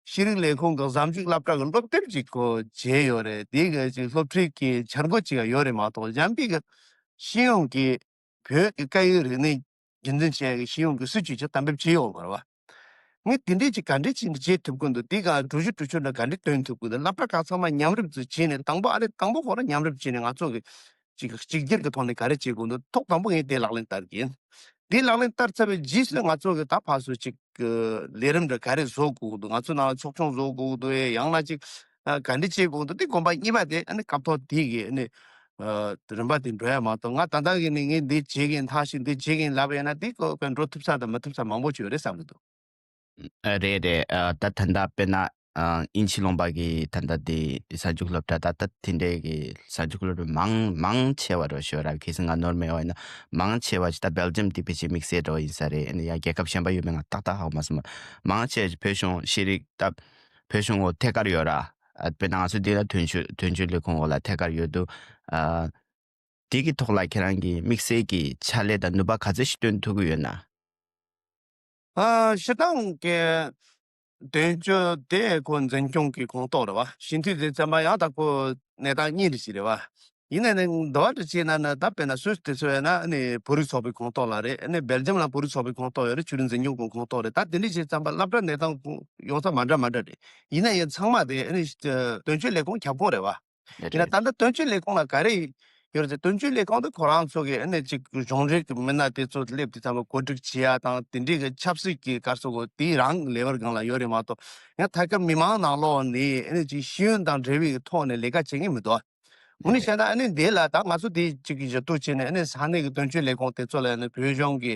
ཤེས་རིག་ལས་ཁུངས་ཀྱི་ཟམ་ཆུང་སློབ་གྲྭ་གི་སློབ་དེབ་ཅིག་གོ་བྱས་ཡོད་རེད། དེ་གི་ཅིག་སློབ་ཁྲིད་ཀྱི་འཆར་འགོད་ཅིག་ཡང་ཡོད་རེད་མ་གཏོགས་གཞན་པའི་གི་ཤེས་ཡོན་གྱི་བོད་ཀྱི་སྐད་ཡིག་རིག་གནས་རྒྱུན་འཛིན་བྱེད་ཡག་གི་ཤེས་ཡོན་གྱི་སྲིད་ཇུས་ཅིག་གཏན་འབེབས་བྱས་ཡོད་མ་རེད་བ། ངས་དེ་འདྲས་ཅིག་ག་འདྲས་ཅིག་བྱེད་ཐུབ་ཀྱི་འདུག་དེ་ག་གྲོས་གཞི་གྲོས་ཆོད་འདྲ་ག་འདྲས་བཏོན་ཐུབ་ཀྱི་འདུག་སློབ་གྲྭ་ཁག་ཚང་མ་མཉམ་རུབ་ཅིག་བྱས་ནས་དང་པོ་ཨ་ནི་དང་པོ་ཁོ་རང་མཉམ་རུབ་བྱས་ནས་ང་ཚོ་གི་ཅིག་གཅིག་གྱུར་གྱི་ཐོག་ནས་ག་རེ་བྱེད་དགོས་འདུག་ཐོག་དང་པོ་ངས་དེ་ལག་ལེན་བསྟར་གྱི་ཡིན། དེ་ལག་ལེན་བསྟར་ཚར་བའི་རྗེས་སུ་ང་ཚོ་གི་ད་ཕར་ཚུར་ཅིག་གི་ལས་རིམ་འདྲ་ག་རེ་བཟོ་དགོས་འདུག་ང་ཚོ་ནང་ལ་ཚོགས་ཆུང་བཟོ་དགོས་འདུག་ཡང་ན་ཅིག་ཨ་ག་འདྲ་བྱེད་དགོས་འདུག་དེ་དགོངས་པ་གཉིས་པ་དེ་ཨ་ནི་སྐབས་ཐོག་དེ་གི་ཨ་ནི་ཨ་རིམ་པ་དེ་འགྲོ་ཡ་མ་གཏོགས། ང་ད་ལྟ་གི་ནི་ངས་འདི་བྱེད་ཀྱི་ཡིན་ཐག་ཆོད་འདི་བྱེད་ཀྱི་ཡིན་ལབ་ཡ་ན་དེ་ཀོ་ཀོ་འགྲོ་ཐུབ་ས་དང་མ་ཐུབ་ས་མང་པོ་ཅིག་ཡོད་རེད་བསམ་གྱི་འདུག་ཨ་རེད་རེད། ཨ་ད་ད་ལྟ་དཔེར་ན་ཨ་དབྱིན་ཇི་ལུང་པ་གི་ད་ལྟ་དེ་གཟའ་མཇུག་སློབ་གྲྭ་ད་ལྟ་དེ་འདྲའི་གི་གཟའ་མཇུག་སློབ་གྲྭ་མང་མང་ཆེ་བ་རོ་ཞོ་ར་གལ་སྲིད་ང་ནོར་མེད་པ་ཡིན་ན་མང་ཆེ་བ་ཅིག་ད་སྦེལ་ཇམ་དེ་ཕལ་ཆེར་དམིགས་བསལ་འགྲོ་ཡིན་ས་རེད། ཨ་ནི་ཡང་རྒྱལ་ཁབ་གཞན་པ་ཡོད་མེད་ང་ཏག་ཏག་ཧ་གོ་མ་སོང་། མང་ཆེ་བ་བོད་གཞུང་ཤེས་རིག་ད་བོད་གཞུང་འོག་ཐད་ཀར་ཡོད་ར། ཨ་དཔེར་ན་ང་ཚོ་འདི་ལ་དོན་གཅོད་དོན་གཅོད་ལས་ཁུངས་འོག་ལ་ཐད་ཀར་ཡོད་འདུག་ཨ་དེ་གི་ཐོག་ལ་ཁྱེད་རང་གིས་དམིགས་བསལ་གྱི་ཕྱག་ལས་དང་ནུས་པ་ག་ཚོད་ཞིག་བཏོན་ཐུབ་ཀྱི་ཡོད་ན། ཨ་སྤྱིར་བཏང་གི་དོན་གཅོད་དེ་ཁོ་འཛིན་སྐྱོང་གི་ཁོངས་གཏོགས་རེད་བ། སྤྱི་འཐུས་དེ་ཚང་མ་ཡང་དག་པོ་གནས་སྟངས་གཉིས་རེ་ཞིག་རེད་བ། ཡིན་ན་ནི་འདི་བ་དུ་བྱས་ན་ནི་ད་དཔེར་ན་སུད་སི་དེ་ཚོ་ཡོད་ན་ཨ་ནི་བོད་རིགས་ཚོགས་པའི་ཁོངས་གཏོགས་ལ་རེད། ཨ་ནི་སྦེལ་ཇམ་ལ་བོད་རིགས་ཚོགས་པའི་ཁོངས་གཏོགས་ཡོད་རེད། ཆོས་རིག་འཛིན་སྐྱོང་གི་ཁོངས་གཏོགས་རེད། ད་དེ་འདྲ་བྱས་ཙམ་པ་སློབ་གྲྭ་གནས་སྟངས་ཡོངས་ས་མ་འདྲ་མ་འདྲ་རེད། ཡིན་ན་ཡང་ཚང་མ་དེ་ཨ་ནི་དོན་གཅོད་ལས་ཁུངས་ཁྱབ་ཁོངས་རེད་བ། ཡིན་ན་ད་ལྟ་དོན་གཅོད་ལས་ཁུངས་ལ་ག་རེ་ཡོད་རེད་ཟེར། དོན་གཅོད་ལས་ཁུངས་དེ་ཁོ་རང་ཚོ་གི་ཨ་ནི་ཅིག་གཞུང་འབྲེལ་གྱི་མི་སྣ་དེ་ཚོ་སླེབས་དུས་ཙམ་པ་གོ་སྒྲིག་བྱེད་ཡ་དང་དེ་འདྲའི་གི་ཆབ་སྲིད་ཀྱི་སྐར་ཚོགས་གོ་དེ་རང་ལེ་ཝལ་སྒང་ལ་ཡོད་རེད་མ་གཏོགས། ཡང་ཐད་ཀར་མི་མང་ནང་ལོགས་ནས་ཨ་ནི་ཅིག་ཤེས་ཡོན་དང་འབྲེལ་བའི་ཐོག་ནས་ལས་ཀ་བྱེད་མཁན་མི་འདུག། དངོས་གནས་བཤད་ན་ཨ་ནི་འདི་ལ་ད་ང་ཚོ་དེ་ཅིག་གི་ཞུ་གཏུག་བྱས་ནས་ཨ་ནི་ས་གནས་ཀྱི་དོན་གཅོད་ལས་ཁུངས་དེ་ཚོ་ལ་ཨ་ནི་བོད་གཞུང་གི་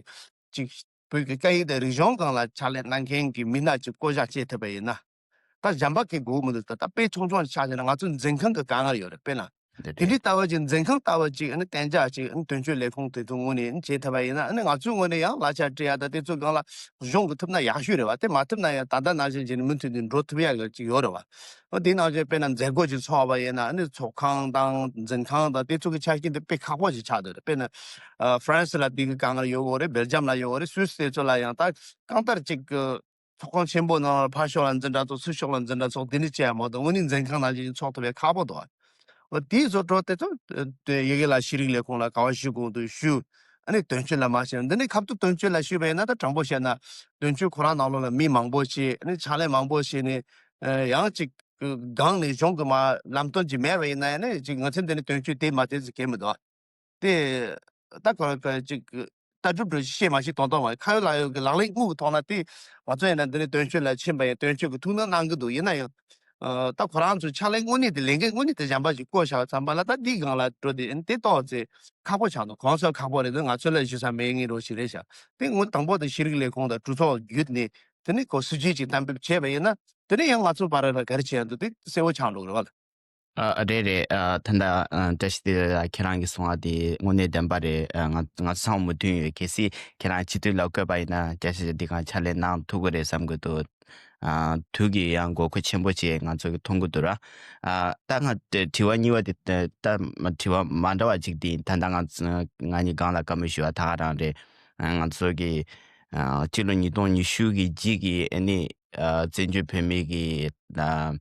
ཅིག་བོད་ཀྱི་སྐད་ཡིག་དང་རིག་གཞུང་སྒང་ལ་ཕྱག་ལས་གནང་མཁན་གྱི་མི་སྣ་ཅིག་བསྐོ་བཞག་བྱས་ཐུབ་པ་ཡིན་ན། ད་གཞན་པ་གི་དགོས་མི་འདུག། ད་ད་དཔེ་ཆུང་ཆུང་ཆགས་བྱས་ན་ང་ཚོ་འཛིན་ཁང་གི་དཀའ་ངལ་ཡོད་རེད། དཔེར་ན། འདི་དེ་འདྲའི་རེད། ལྟ་བ་ཅིག་འཛིན་ཁང་ལྟ་བ་ཅིག་ཨ་ནི་གཏན་འཇགས་ཅིག་ཨ་ནི་དོན་གཅོད་ལས་ཁུངས་དེ་ཚོ་ངོས་ནས་བྱེད་ཐུབ་པ་ཡིན་ན། ཨ་ནི་ང་ཚོའི་ངོས་ནས་ཡང་གླ་ཆ་སྤྲད་ཡ་དང་དེ་ཚོ་སྒང་ལ་གཞུང་གི་ཐུབ་ན་ཡག་ཤོས་རེད་བ། དེ་མ་ཐུབ་ན་ཡང་ད་ལྟ་ནང་བཞིན་བྱས་ནས་མུ་མཐུད་དེ་འགྲོ་ཐུབ་ཡ་གི་ཅིག་ཡོད་རེད་བ། ཨ་དེ་ནང་བཞིན་དཔེར་ན་མཛད་སྒོ་ཅིག་ཚོགས་པ་ཡིན་ན་ཨ་ནི་ཚོགས་ཁང་དང་འཛིན་ཁང་དང་དེ་ཚོ་གི་ཆ་རྐྱེན་དེ་དཔེ་ཁག་པོ་ཅིག་ཆགས་བསྡད་རེད། དཔེར་ན་ཨ་ཧྥ་རན་སི་ལ་དེ་གི་དཀའ་ངལ་ཡོད་གོ་རེད། སྦེལ་ཇམ་ལ་ཡོད་གོ་རེད། སུད་སི་དེ་ཚོ་ལ་ཡང་ད་གང་ལྟར་ཅིག་གི་ཚོགས་ཁང་ཆེན་པོ་ནང་ལ་ཕར་ཕྱོགས་ལ་འཛིན་གྲྭ་ཚོགས། ཚུར་ཕྱོགས་ལ་འཛིན་གྲྭ་ཚོགས། འདི་ནི་བྱས་ཡ་མ་གཏོགས་དངོས་གནས་འཛིན་ཁང་ནང་བཞིན་ཚོགས་ཐུབ་པའི་ཁག་པོ་འདུག། འོ་དེའི་བཟོ་འཕྲོ་དེ་ཚོ་དེ་ཡི་གེ་ལ་ཤེས་རིག་ལས་ཁུངས་ལ་ག་བ་ཞུ་དགོས་འདུག་ཞུ། ཨ་ནི་དོན་གཅོད་ལ་མ་ཞུ། འདི་ནི་ཁ་ཐུག་དོན་གཅོད་ལ་ཞུས་པ་ཡིན་ན་ད་དྲང་པོ་བཤད་ན་དོན་གཅོད་ཁོ་རང་ནང་ལོགས་ལ་མི་མང་པོ་ཞིག་ཨ་ནི་ཕྱག་ལས་མང་པོ་ཞིག་ནི་ཡང་ཅིག་སྒང་ནས་གཞུང་གི་མ་ལམ་སྟོན་ཅིག་མེད་པ་ཡིན་ན་ཡང་ནི་ཅིག་ང་ཚོ་འདི་ནི་དོན་གཅོད་དེ་མ་དེ་ཚོ་གལ་མི་འདུག། དེ་ད་ག་ཅིག་ལྟ་གྲུབ་འགྲོ་ཤེས་མ་ཤེས་དོན་དག་མ་ཁ་ཡོད་ལག་ཡོད་ཀྱི་ལག་ལེན་དངོས་ཀྱི་ཐོག་ན་དེ་ང་ཚོ་ཡིན་ན་འདི་ནས་དོན་གཅོད་ལ་ཕྱིན་པ་ཡིན། དོན་གཅོད་ཀྱི་ཐུགས་སྣང་གནང་གི་འདུག། ཡིན་ན་ཡང་ད་ཁོ་རང་ཚོའི་ཕྱག་ལས་དངོས་གནས་དེ་ལས་འགན་དངོས་གནས་དེ་གཞན་པ་ཞིག་བསྐོ་བཞག་ཙམ་པ་ལ་ད་འདིའི་སྒང་ལ་འགྲོ་དེ་ཡིན་དེ་ཏོག་ཙེ་ཁག་པོ་ཆགས་འདུག། གང་ཟག་ཁག་པོ་རེད་འདུག། ང་ཚོ་ལ་ཞུ་ས་མེད་ངེས་རོ་ཞིག་རེད་ཤག། དེ་དངོས་དང་པོ་དེ་ཤེས་རིག་ལས་ཁུངས་དང་གྲོས་ཚོགས་བརྒྱུད་ནས་དེ་ནས་ཁོ་སྲིད་ཇུས་ཅིག་གཏན་འབེབས་བྱས་པ་ཡིན་ན་དེ་ནས་ཡང་ང་ཚོ་བར་ལ་ག་རེ་བྱས་འདུག་དེ་གསལ་བོ་ཆགས་འགྲོ་གི་རེད་བ། ཨ་རེད་རེད། ཨ་ད་ལྟ་ཨ་བཀྲ་ཤིས་བདེ་ལེགས་ལགས། ཁྱེད་རང་གིས་གསུངས་པ་དེ་དངོས་གནས་བདེན་པ་རེད། ཨ་ང་ང་ཚང་མོས་མཐུན་ཡོད། གལ་སྲིད་ཁྱེད་རང་སྤྱི་འཐུས་ལ་བསྐོས་པ་ཡིན་ན་བཀྲ་ཤིས་འདི་གང་ཕྱག་ལས་གནང་ཐུབ་ཀྱི་རེད་བསམ་གྱི་འདུག། ཨ་དུས་ཀྱི་ཡང་དགོས་མཁོ་ཆེན་པོ་ཅིག་ང་ཚོ་གི་མཐོང་གི་འདུག་ར། ཨ་ད་ང་དྲི་བ་གཉིས་པ་དེ་ད་དྲི་བ་མ་འདྲ་བ་ཅིག་དེ་ཡིན། ད་ལྟ་ང་ང་གཉིས་སྒང་ལ་བཀའ་མོལ་ཞུ་བ་ད་ག་རང་རེད། ཨ་ང་ཚོ་གི་ཨ་སྤྱི་ལོ་ཉིས་སྟོང་ཉི་ཤུ་གི་རྗེས་ཀྱི་ཨ་ནི་ཨ་བཙན་བྱོལ་བོད་མི་གི་ཨ་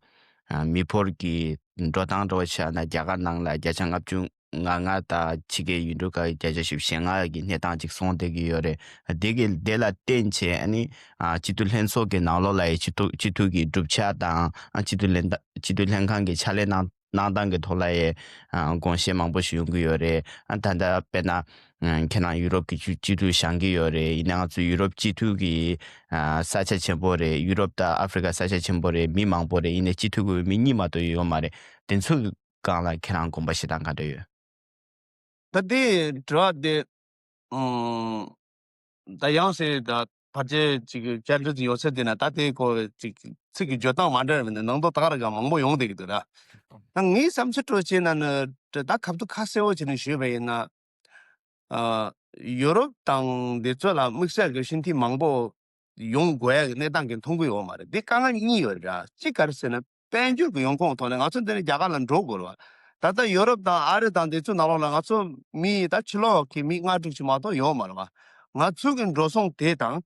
ཨ་མི་འབོར་གྱི་འགྲོ་སྟངས་འདྲ་བོ་ཆ་ན་རྒྱ་གར་ནང་ལ་བརྒྱ་ཆ་ལྔ་བཅུ་ང་ལྔ་དང་ཕྱི་རྒྱལ་ཡུལ་གྲུ་ཁག་གི་བརྒྱ་ཆ་བཞི་བཅུ་ཞེ་ལྔ་གི་གནས་སྟངས་ཅིག་སོང་བསྡད་ཀྱི་ཡོད་རེད། དེ་གི་དེ་ལ་བརྟེན་བྱས་ཨ་ནི་ཨ་སྤྱི་འཐུས་ལྷན་ཚོགས་ཀྱི་ནང་ལོགས་ལ་ཡི་སྤྱི་འཐུས་སྤྱི་འཐུས་ཀྱི་གྲུབ་ཆ་དང་ཨ་སྤྱི་འཐུས་ལྷན་སྤྱི་འཐུས་ལྷན་ཁང་གི་ཕྱག་ལས་གནང་གནང་སྟངས་ཀྱི་ཐོག་ལ་ཡི་ཨ་དགོངས་བཞེས་མང་པོ་ཞིག་ཡོང་གི་ཡོད་རེད། ཨ་ད་ལྟ་དཔེར་ན་ཨ་ཁྱེད་རང་ཡུ་རོབ་ཀྱི་སྤྱི་སྤྱི་འཐུས་བཞེངས་ཀྱི་ཡོད་རེད། ཡིན་ན་ང་ཚོ་ཡུ་རོབ་སྤྱི་འཐུས་ཀྱི་ཨ་ས་ཆ་ཆེན་པོ་རེད། ཡུ་རོབ་དང་ཨ་ཧྥི་རི་ཀ་ས་ཆ་ཆེན་པོ་རེད། མི་མང་པོ་རེད། ཡིན་ནའི་སྤྱི་འཐུས་ཀྱི་མི་གཉིས་མ་གཏོགས་ཡོད་མ་རེད། དེ་ཚོ་གི་སྒང་ལ་ཁྱེད་རང་དགོངས་པ་བཞེས་སྟངས་ག་འདྲ་ཡོད། ད་དེ་དྲི་བ་དེ་ཨང་ད་ཡང་སེ་ད་ཕལ་ཆེར་ཅིག་བཅར་འདྲི་ཡོད་ཚད་དེ་ན་ད་དེ་ཁོ་ཅིག་ཚིག་གི་བརྗོད་སྟངས་མ་འདྲ་བ་ནི་ནང་དོན་ད་ག་ར་ག་མང་པོ་ཡོང་བསྡད་ཀྱི་འདུག་ར། ད་ངའི་བསམ་ཚུལ་སྤྲོ་ཆེ་ན་ནི་ད་ཁ་ཐུག་ཁ་གསལ་བོ་བྱས་ནས་ཞུས་པ་ཡིན་ན། ཨ་ཡོ་རོབ་དང་འདི་ཚོ་ལ་དམིགས་བསལ་གྱི་སྤྱི་འཐུས་མང་པོ་ཡོང་དགོས་ཡ་གི་གནས་སྟངས་ཀྱི་མཐོང་གི་ཡོད་མ་རེད། འདི་དཀའ་ངལ་གཉིས་ཡོད་རེད་ར། གཅིག་ག་རེ་ཟེར་ན་དཔལ་འབྱོར་གྱི་ཡོང་ཁུངས་ཐོག་ནས་ང་ཚོ་འདི་ནས་རྒྱ་གར་ལ་འགྲོ་དགོས་རེད་བ། ད་ལྟ་ཡོ་རོབ་དང་ཨ་རི་དང་འདི་ཚོ་ནང་ལོགས་ལ་ང་ཚོ་མི་ད་ཕྱི་ལོགས་ཀྱི་མི་ལྔ་དྲུག་ཅིག་མ་གཏོགས་ཡོད་མ་རེད་བ། ང་ཚོ་གི་འགྲོ་སོང་དེ་དང་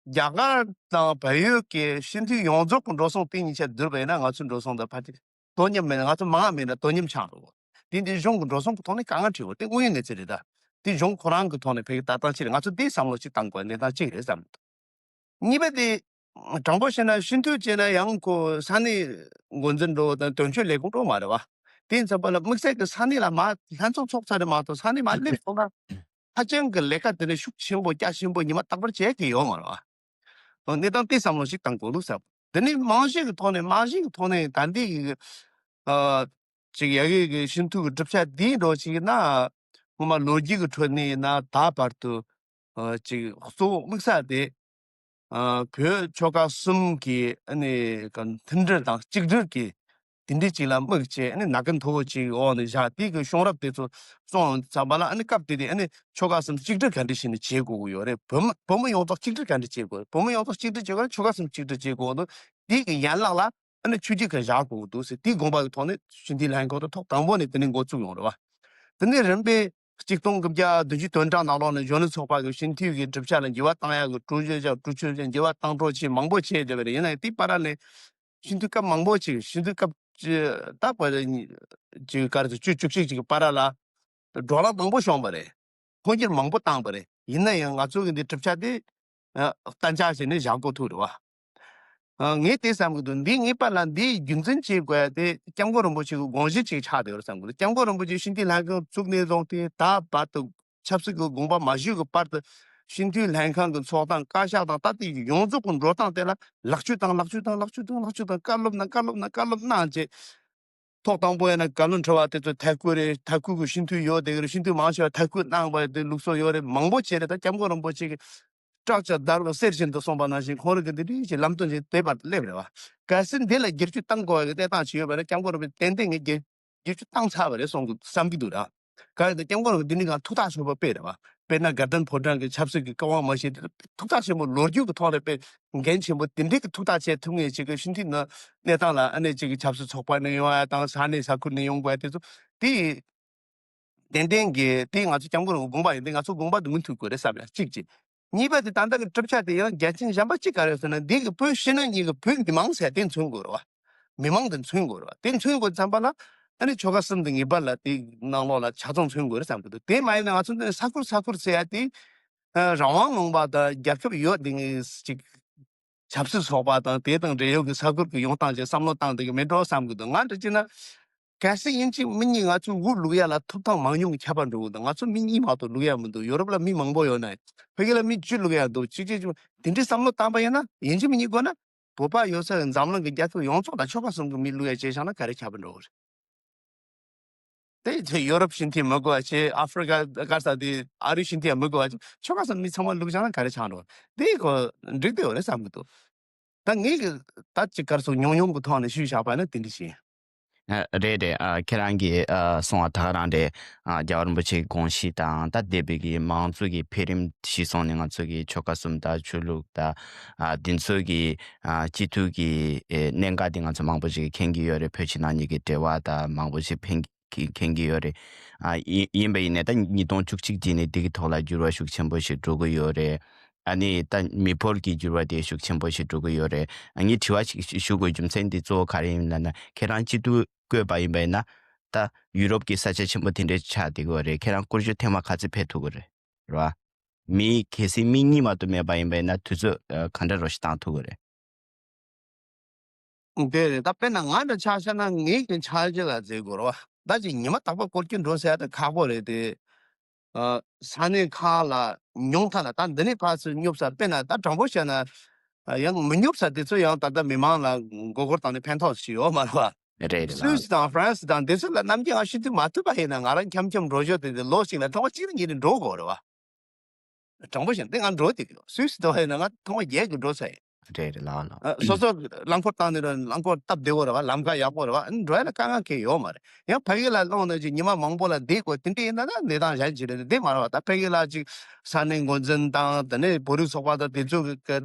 རྒྱ་གར་དང་བལ་ཡུལ་གྱི་སྤྱི་འཐུས་ཡོངས་རྫོགས་ཀྱི་འགྲོ་སོང་དེ་གཉིས་ཆ་བསྡུར་བ་ཡིན་ན་ང་ཚོའི་འགྲོ་སོང་དང་ཕལ་ཆེར་དོ་མཉམ་མེད་ན་ང་ཚོ་མང་བ་མེད་ན་དོ་མཉམ་ཆགས་འགྲོ་གོ། དེ་འདི་གཞུང་གི་འགྲོ་སོང་གི་ཐོག་ནས་དཀའ་ངལ་འཕྲད་གོ། དེ་དངོས་ཡོད་གནས་ཚུལ་རེད་ད། དེ་གཞུང་ཁོ་རང་གི་ཐོག་ནས་ཕ་གི་ལྟ་སྟངས་ཅི་རེད། ང་ཚོ་དེའི་བསམ་བློ་ཅིག་བཏང་དགོས་གནས་སྟངས་གཅིག་རེད་བསམ་འདུག། གཉིས་པ་དེ་དྲང་པོ་བཤད་ན་སྤྱི་འཐུས་བྱས་ན་ཡང་ཁོ་ས་གནས་འགོ་འཛིན་འགྲོ་དང་དོན་གཅོད་ལས་ཁུངས་འགྲོ་མ་རེད་བ། དེ་ཡིན་ཙམ་པ་ལ་དམིགས་བསལ་གྱི་ས་གནས་ལ་མ་ལྷན་ཚོགས་ཚོགས་ཚར་རེད་མ་གཏོགས་ས་གནས་མ་སླེབས་སོང་ན་ཧ་ཅང་གི་ལས་ཀ་དེ་ནས་ཤུགས་ཆེན་པོ་རྒྱ་ཆེན་པོ་ཉི་མ་རྟག་པར་བྱེད་ཀྱི་ཡོད་མ་རེད་བ། གནས་སྟངས་དེ་བསམ་བློ་ཞིག་བཏང་དགོས་འདུག་ཟེར། དེ་ནས་རྨང་གཞི་གི་ཐོག་ནས་རྨང་གཞི་གི་ཐོག་ནས་ད་ལྟའི་གི་ཨ་ཅིག་ཡ་གི་གི་སྤྱི་འཐུས་ཀྱི་གྲུབ་ཆ་འདིའི་འགྲོ་ཅིག་ཡིན་ན་སྔོན་མ་ལོ་རྒྱུས་ཀྱི་ཁྲོད་ནས་ཡིན་ན་ད་བར་དུ་ཨ་ཅིག་གཙོ་བོ་དམིགས་ས་དེ་ཨ་བོད་ཆོལ་ཁ་གསུམ་གྱི་ཨ་ནི་ག་མཐུན་སྒྲིལ་དང་གཅིག་སྒྲིལ་གྱི་དེ་འདྲའི་ཅིག་ལ་དམིགས་བྱས་ཨ་ནི་ནག་གི་མཐོ་བོ་ཅིག་འོག་ནས་བཞག་དེ་གི་གཤོང་རབ་དེ་ཚོ་སོང་ཙམ་པ་ལ་ཨ་ནི་སྐབས་དེ་དེ་ཨ་ནི་ཆོལ་ཁ་གསུམ་གཅིག་སྒྲིལ་ག་འདྲ་བྱས་ནས་བྱེད་དགོས་ཀྱི་ཡོད་རེད། བོད་མི་བོད་མི་ཡོངས་རྫོགས་གཅིག་སྒྲིལ་ག་འདྲ་བྱེད་དགོས། བོད་མི་ཡོངས་རྫོགས་གཅིག་སྒྲིལ་བྱེད་དགོས་ན་ཆོལ་ཁ་གསུམ་གཅིག་སྒྲིལ་བྱེད་དགོས་འདུག། དེ་གི་ཡན་ལག་ལ་ཨ་ནི་ཆོས་བརྒྱུད་ཀྱི་བཞག་དགོས་འདུག་ཟེར་དེའི་དགོངས་པ་གི་ཐོག་ནས་སྤྱི་འཐུས་ལྷན་ཁང་དུ་ཐོག་དང་པོ་ནས་དེ་ནས་འགོ་བཙུགས་ཡོང་རེད་བ། དེ་ནས་རིམ་པས་གཅིག་སྟོང་དགུ་བརྒྱ་བདུན་ཅུ་དོན་གྲངས་ནང་ལོགས་ནས་གཞོན་ནུ་ཚོགས་པ་གི་སྤྱི་འཐུས་ཀྱི་གྲུབ་ཆ་ལ་འགྱུར་བ་བཏང་ཡག་གི་གྲོས་ཆོད་བཞག་གྲོས་ཆོད་བཞག་འགྱུར་བ་བཏང་འགྲོ་ཆེད་མང་པོ་བྱས་བསྡད་པ་རེད། ཡིན་ན་ཡང་དེའི་བར་ལ་ནས་སྤྱི་འཐུས་སྐབས་མང་པོ་ཅིག་སྤྱི་འཐུས་སྐབས་ ཅི་ད་བར་ཅིག་ག་རེ་ཟེར་བཅུ་བཅུ་གཅིག་ཅིག་གི་བར་ལ་བགྲོ་གླེང་མང་པོ་བྱུང་བ་རེད། འཕོ་འགྱུར་མང་པོ་བཏང་བ་རེད། ཡིན་ན་ཡང་ང་ཚོ་གི་འདི་གྲུབ་ཆ་དེ་ཨ་གཏན་འཇགས་བྱས་ནས་བཞག་དགོས་ཐུག་རེད་བ། ཨ་ངས་དེ་བསམ་གི་འདུག་འདི་ངེས་པར་ལ་འདིའི་རྒྱུ་མཚན་བྱེད་དགོས་ཡ་དེ་སྐྱབས་མགོན་རིན་པོ་ཆེ་གི་དགོངས་གཞི་ཅིག་ཆགས་བསྡད་ཡོད་བསམ་གི་འདུག་སྐྱབས་མགོན་རིན་པོ་ཆེ་སྤྱི་འཐུས་ལྷན་ཁང་བཙུགས་ནས་བཟུང་སྟེ་ད་བར་དུ་ཆབ་སྲིད་ཀྱི་དགོངས་པ་མ་ཞུས་ཀྱི་བར་དུ་སྤྱི་འཐུས་ལྷན་ཁང་གི་ཚོགས་སྟངས་བཀའ་ཤག་དང་ད་ལྟའི་ཡོངས་རྫོགས་ཀྱི་འགྲོ་སྟངས་དེ་ལ་ལེགས་བཅོས་དང་ལེགས་བཅོས་དང་ལེགས་བཅོས་དང་ལེགས་བཅོས་དང་བཀའ་སློབ་གནང་བཀའ་སློབ་གནང་བཀའ་སློབ་གནང་བྱས། ཐོག་དང་པོ་ཡིན་ན་བཀའ་བློན་ཁྲི་པ་དེ་ཚོ་ཐད་ཁུར་རེད། ཐད་ཁུར་གྱི་སྤྱི་འཐུས་ཡོད་དེ་གི་རེད། སྤྱི་འཐུས་མང་ཆེ་བ་ཐད་ཁུར་གནང་བ་དེ་ལུགས་སྲོལ་ཡོད་རེད། མང་པོ་བྱས་རེད། ད་སྐྱབས་མགོན་རིན་པོ་ཆེ་གི་སྐྲག་ཆ་བརྡར་བ་གསེར་བཞིན་དུ་གསུངས་པ་ནང་བཞིན་ཁོང་རང་གི་འདི་འདྲའི་ཅིག་ལམ་སྟོན་ཅིག་དེ་བར་དུ་སླེབས་རེད་བ། གལ་སྲིད་འདི་ལ་བསྒྱུར་བཅོས་གཏང་དགོས་པའི་གནས་སྟངས་ཅིག་ཡོད་པ་ན་སྐྱབས་མགོན་རིན་པོ་ཆེ་ཏན་ཏན་ངས་བསྒྱུར་བསྒྱུར་བཅོས་བཏང་ཚར་བ་རེད་གསུང་གི་བསམ་གྱི་འདུག་ར། གང་ཡིན་ད་སྐྱབས་མགོན་རིན་པོ་ཆེ་འདི་ནི་ང་ཐུགས་ཐག་ཆོད་པོ་དཔེ་རེད་བ། དཔེར་ན་དགའ་ལྡན་ཕོ་བྲང་གི་ཆབ་སྲིད་ཀྱི་བཀའ་དབང་མ་བཞེས་དེ་ཐུགས་ཐག་ཆོད་པོ་ལོ་རྒྱུས་ཀྱི་ཐོག་ནས་དཔེ་འགན་ཆེན་པོ་དེ་འདྲའི་གི་ཐུགས་ཐག་བཅད་ཐུབ་ངེས་ཅིག་གི་སྤྱི་འཐུས་ནི་གནས་སྟངས་ལ་ཨ་ནེ་ཅིག་གི་ཆབ་སྲིད་ཚོགས་པ་ནས་ཡོང་ཡ་དང་ས་གནས་ས་ཁུལ་ནས་ཡོང་དགོས་ཡ་དེ་ཚོ་དེ་ཏན་ཏན་གྱི་དེ་ང་ཚོ་སྐྱབས་མགོན་རིན་པོ་ཆེ་དགོངས་པ་ཡིན་དེ་ང་ཚོ་དགོངས་པ་དེ་མུ་མཐུད་དགོས་རེད་བསམ་ཡ་གཅིག་གཅིག་གཉིས་པ་དེ་ད་ལྟ་གི་གྲུབ་ཆ་དེ་ཡང་རྒྱལ་ཆེན་གཞན་པ་གཅིག་ག་རེ་ཟེར་ན་འདི་གི་བོད་ཕྱི་ནང་གཉིས་ཀྱི་བོད་མི་མང་ཟེར་དེ་མཚོན་དགོས་རེད་བ། མི་མང་དེ་མཚོན་དགོས་རེད་བ། དེ་མཚོན་དགོས་བསམ་པ་ལ་ཨ་ནི་ཆོལ་ཁ་གསུམ་དེ་ངེས་པར་ལ་དེ་ནང་ལོགས་ལ་ཆ་ཚང་མཚོན་དགོས་རེད་བསམ་གི་འདུག་དེ་མ་ཡིན་ན་ང་ཚོ་འདི་ས་ཁུལ་ས་ཁུལ་ཟེར་ཡ་དེ་ཨ་རང་དབང་ལུང་པ་དང་རྒྱལ་ཁབ་ཡོད་དེ་ངས་ཅིག་ཆབ་སྲིད་ཚོགས་པ་དང་དེ་དང་འབྲེལ་ཡོད་ཀྱི་ས་ཁུལ་གྱི་ཡོང་སྟངས་ཅིག་བསམ་བློ་བཏང་བསྡད་ཀྱི་མེད་འགྲོ་བསམ་གི་འདུག་ང་འདྲ་བྱས་ན། གལ་སྲིད་ཡིན་གཅིག་མིན་གཉིས་ང་ཚོའི་དབུ་བླུག་ཡ་ལ་ཐོབ་ཐང་མང་ཉུང་ཁྱད་པར་འགྲོ་གི་འདུག་ང་ཚོ་མི་གཉིས་མ་གཏོགས་བླུག་ཡ་མི་འདུག་ཡོ་རོབ་ལ་མི་མང་པོ་ཡོད་ན་ཕ་གི་ལ་མི་བཅུ་བླུག་ཡ་འདུག་གཅིག་གཅིག་གཅིག་དེ་འདྲའི་བསམ་བློ་བཏང་པ་ཡིན་ན་ཡིན་གཅིག་མིན་གཉིས་དགོས་ན་བོད་པ་ཡོད་ས་འཛམ་གླིང་གི་རྒྱལ་ཁབ་ཡོངས་རྫོགས་དང་ཆོལ་ཁ་གསུམ་གྱི་མི་བླུག་ཡ་བྱས་བཞག་ན་ག་རེ་ཁྱད་པར་འགྲོ་གི་རེད། དེ་ཚོ་ཡོ་རོབ་ཞིག་འཐུས་མི་དགོས་པ་བྱས། ཨ་ཧྥི་རི་ཀ་ག་ས་དེ་ཨ་རི་ཞིག་འཐུས་མི་དགོས་པ་བྱས། ཆོལ་ཁ་གསུམ་མི་ཚང་མ་བླུག་བཞག་ན་ག་རེ་ཆགས་འགྲོ། དེ་ཁོ་འགྲིག་དེ་ཡོད་རེད་བསམ་གི་འདུག་ད་ངས་གི་ད་ཅིག་གར་སོགས་ཉུང་ཉུང་གི་ཐོག་ནས་ཞུས་བཞག་པ་ན་དེ་འདྲ་ཞིག་ཡིན། ཨ་རེད་རེད། ཨ་ཁྱེད་རང་གིས་ཨ་གསུངས་པ་ད་ག་རང་རེད། ཨ་རྒྱལ་བ་རིན་པོ་ཆེའི་དགོངས་གཞི་དང་ད་འདས་པའི་གི་མང་གཙོ་གི་འཕེལ་རིམ་གཞི་བཟུང་ནས་ང་ཚོ་གི་ཆོལ་ཁ་གསུམ་དང་ཆོས་ལུགས་དང་ཨ་འདི་ཚོ་གི་ཨ་སྤྱི་འཐུས་ཀྱི་ཨེ་གནད་འགག་འདི་ང་ཚོ་མང་པོ་ཞིག་མཁྱེན་གྱི་ཡོད་རེད། བོད་ཕྱི་ནང་གཉིས་ཀྱི་འབྲེལ་བ་དང་མང་པོ་ཞིག་ཕན་གྱི་མཁྱེན་གྱི་ཡོད་རེད། ཨ་ཡིན་ཡིན་པ་ཡིན་ནའི་ད་ཉིས་སྟོང་བཅུ་གཅིག་རྗེས་ནས་འདི་གི་ཐོག་ལ་འགྱུར་བ་ཤུགས་ཆེན་པོ་ཞིག་འགྲོ་གི་ཡོད་རེད། ཨ་ནི་ད་མི་འབོར་གྱི་འགྱུར་བ་དེ་ཤུགས་ཆེན་པོ་ཞིག་འགྲོ་གི་ཡོད་རེད། ཨ་ངས་དྲི་བ་ཞིག་ཞུ་དགོས་རྒྱུ་མཚན་འདི་གཙོ་བོ་ག་རེ་ཡིན་ལབ་ན་ཁྱེད་རང་སྤྱི་འཐུས་བསྐོས་པ་ཡིན་པ་ཡིན་ན་ད་ཡུ་རོབ་ཀྱི་ས་ཆ་ཆེན་པོ་དེ་འདྲའི་ཆགས་བསྡད་ཀྱི་ཡོད་རེད། ཁྱེད་རང་སྐོར་ཞིབ་ཐེངས་མ་ག་ཚོད་ཕེབས་ཐུབ་ཀྱི་རེད། རེད་བ། མི་གལ་སྲིད་མི་གཉིས་མ་གཏོགས་མེད་པ་ཡིན་པ་ཡིན་ན་དུས་ཚོད་ཨ་ག་འདྲ་རོ་ཞིག་བཏང་ཐུབ་ཀྱི་རེད། དེ་རེད། ད་དཔེར་ན་ང་འདྲ་ཆ་བཞག་ན་ངའི་གི་འཆར་གཞི་ལ་འཛེག་དགོས་རེད་བ། ད་ཅིག་ཉི་མ་རྟག་པར་སྐོར་སྐྱོད་འགྲོ་ཟེར་ཡ་དེ་ཁག་པོ་རེད་དེ། ཨ་ས་གནས་ཁག་ལ་ཉུང་མཐའ་ལ་ད་འདི་ནས་ཕར་ཚུར་སྙོབ་ས་དཔེར་ན་ད་དྲང་པོ་བཤད་ན་ཨ་ཡང་མི་སྙོབ་ས་དེ་ཚོ་ཡང་ད་ལྟ་མི་མང་ལ་མགོ་སྐོར་བཏང་ནས་ཕན་ཐོགས་ཞིག་ཡོད་མ་རེད་བ། རེད་རེད་སུད་སི་དང་ཧྥ་རན་སི་དང་དེ་ཚོ་ལ་ནམ་རྒྱུན་ང་ཤི་དུས་མ་ཐུབ་པ་ཡིན་ན་ང་རང་འཁྱམ་འཁྱམ་འགྲོ་ཞོར་དེ་དེ་ལོ་གཅིག་ལ་ཐེངས་མ་གཅིག་ནས་གཉིས་ནས་འགྲོ་དགོས་རེད་བ། དྲང་པོ་བཤད་ན་དེ་ང་འགྲོ་དེ་སུད་སི་དུ་ཡིན་ན་ང་ཐེངས་མ་བརྒྱད་ཀྱི་འགྲོ་ཚར་ཡིན། རེད་རེད་ལགས་ལགས། ཨ་སོ་སོ་རླངས་འཁོར་བཏང་ནས་ར་རླངས་འཁོར་སྟབས་བདེ་བོ་རེད་བ། ལམ་ཁ་ཡག་པོ་རེད་བ། ཨ་ནི་འགྲོ་ཡ་ལ་དཀའ་ངལ་གང་ཡང་ཡོད་མ་རེད། ཡང་ཕ་གི་ལ་ལོག་ན་ཅིག་ཉི་མ་མང་པོ་ལ་བསྡད་དགོས་དེ་འདྲ་ཡིན་ན་ད་གནས་སྟངས་གཞན་ཅིག་རེད། དེ་མ་རེད་བ། ད་ཕ་གི་ལ་ཅིག་ས་གནས་འགོ་འཛིན་དང་དེ་ནས་བོད་རིགས་ཚོགས་པ་དང་དེ་ཚོ་གི་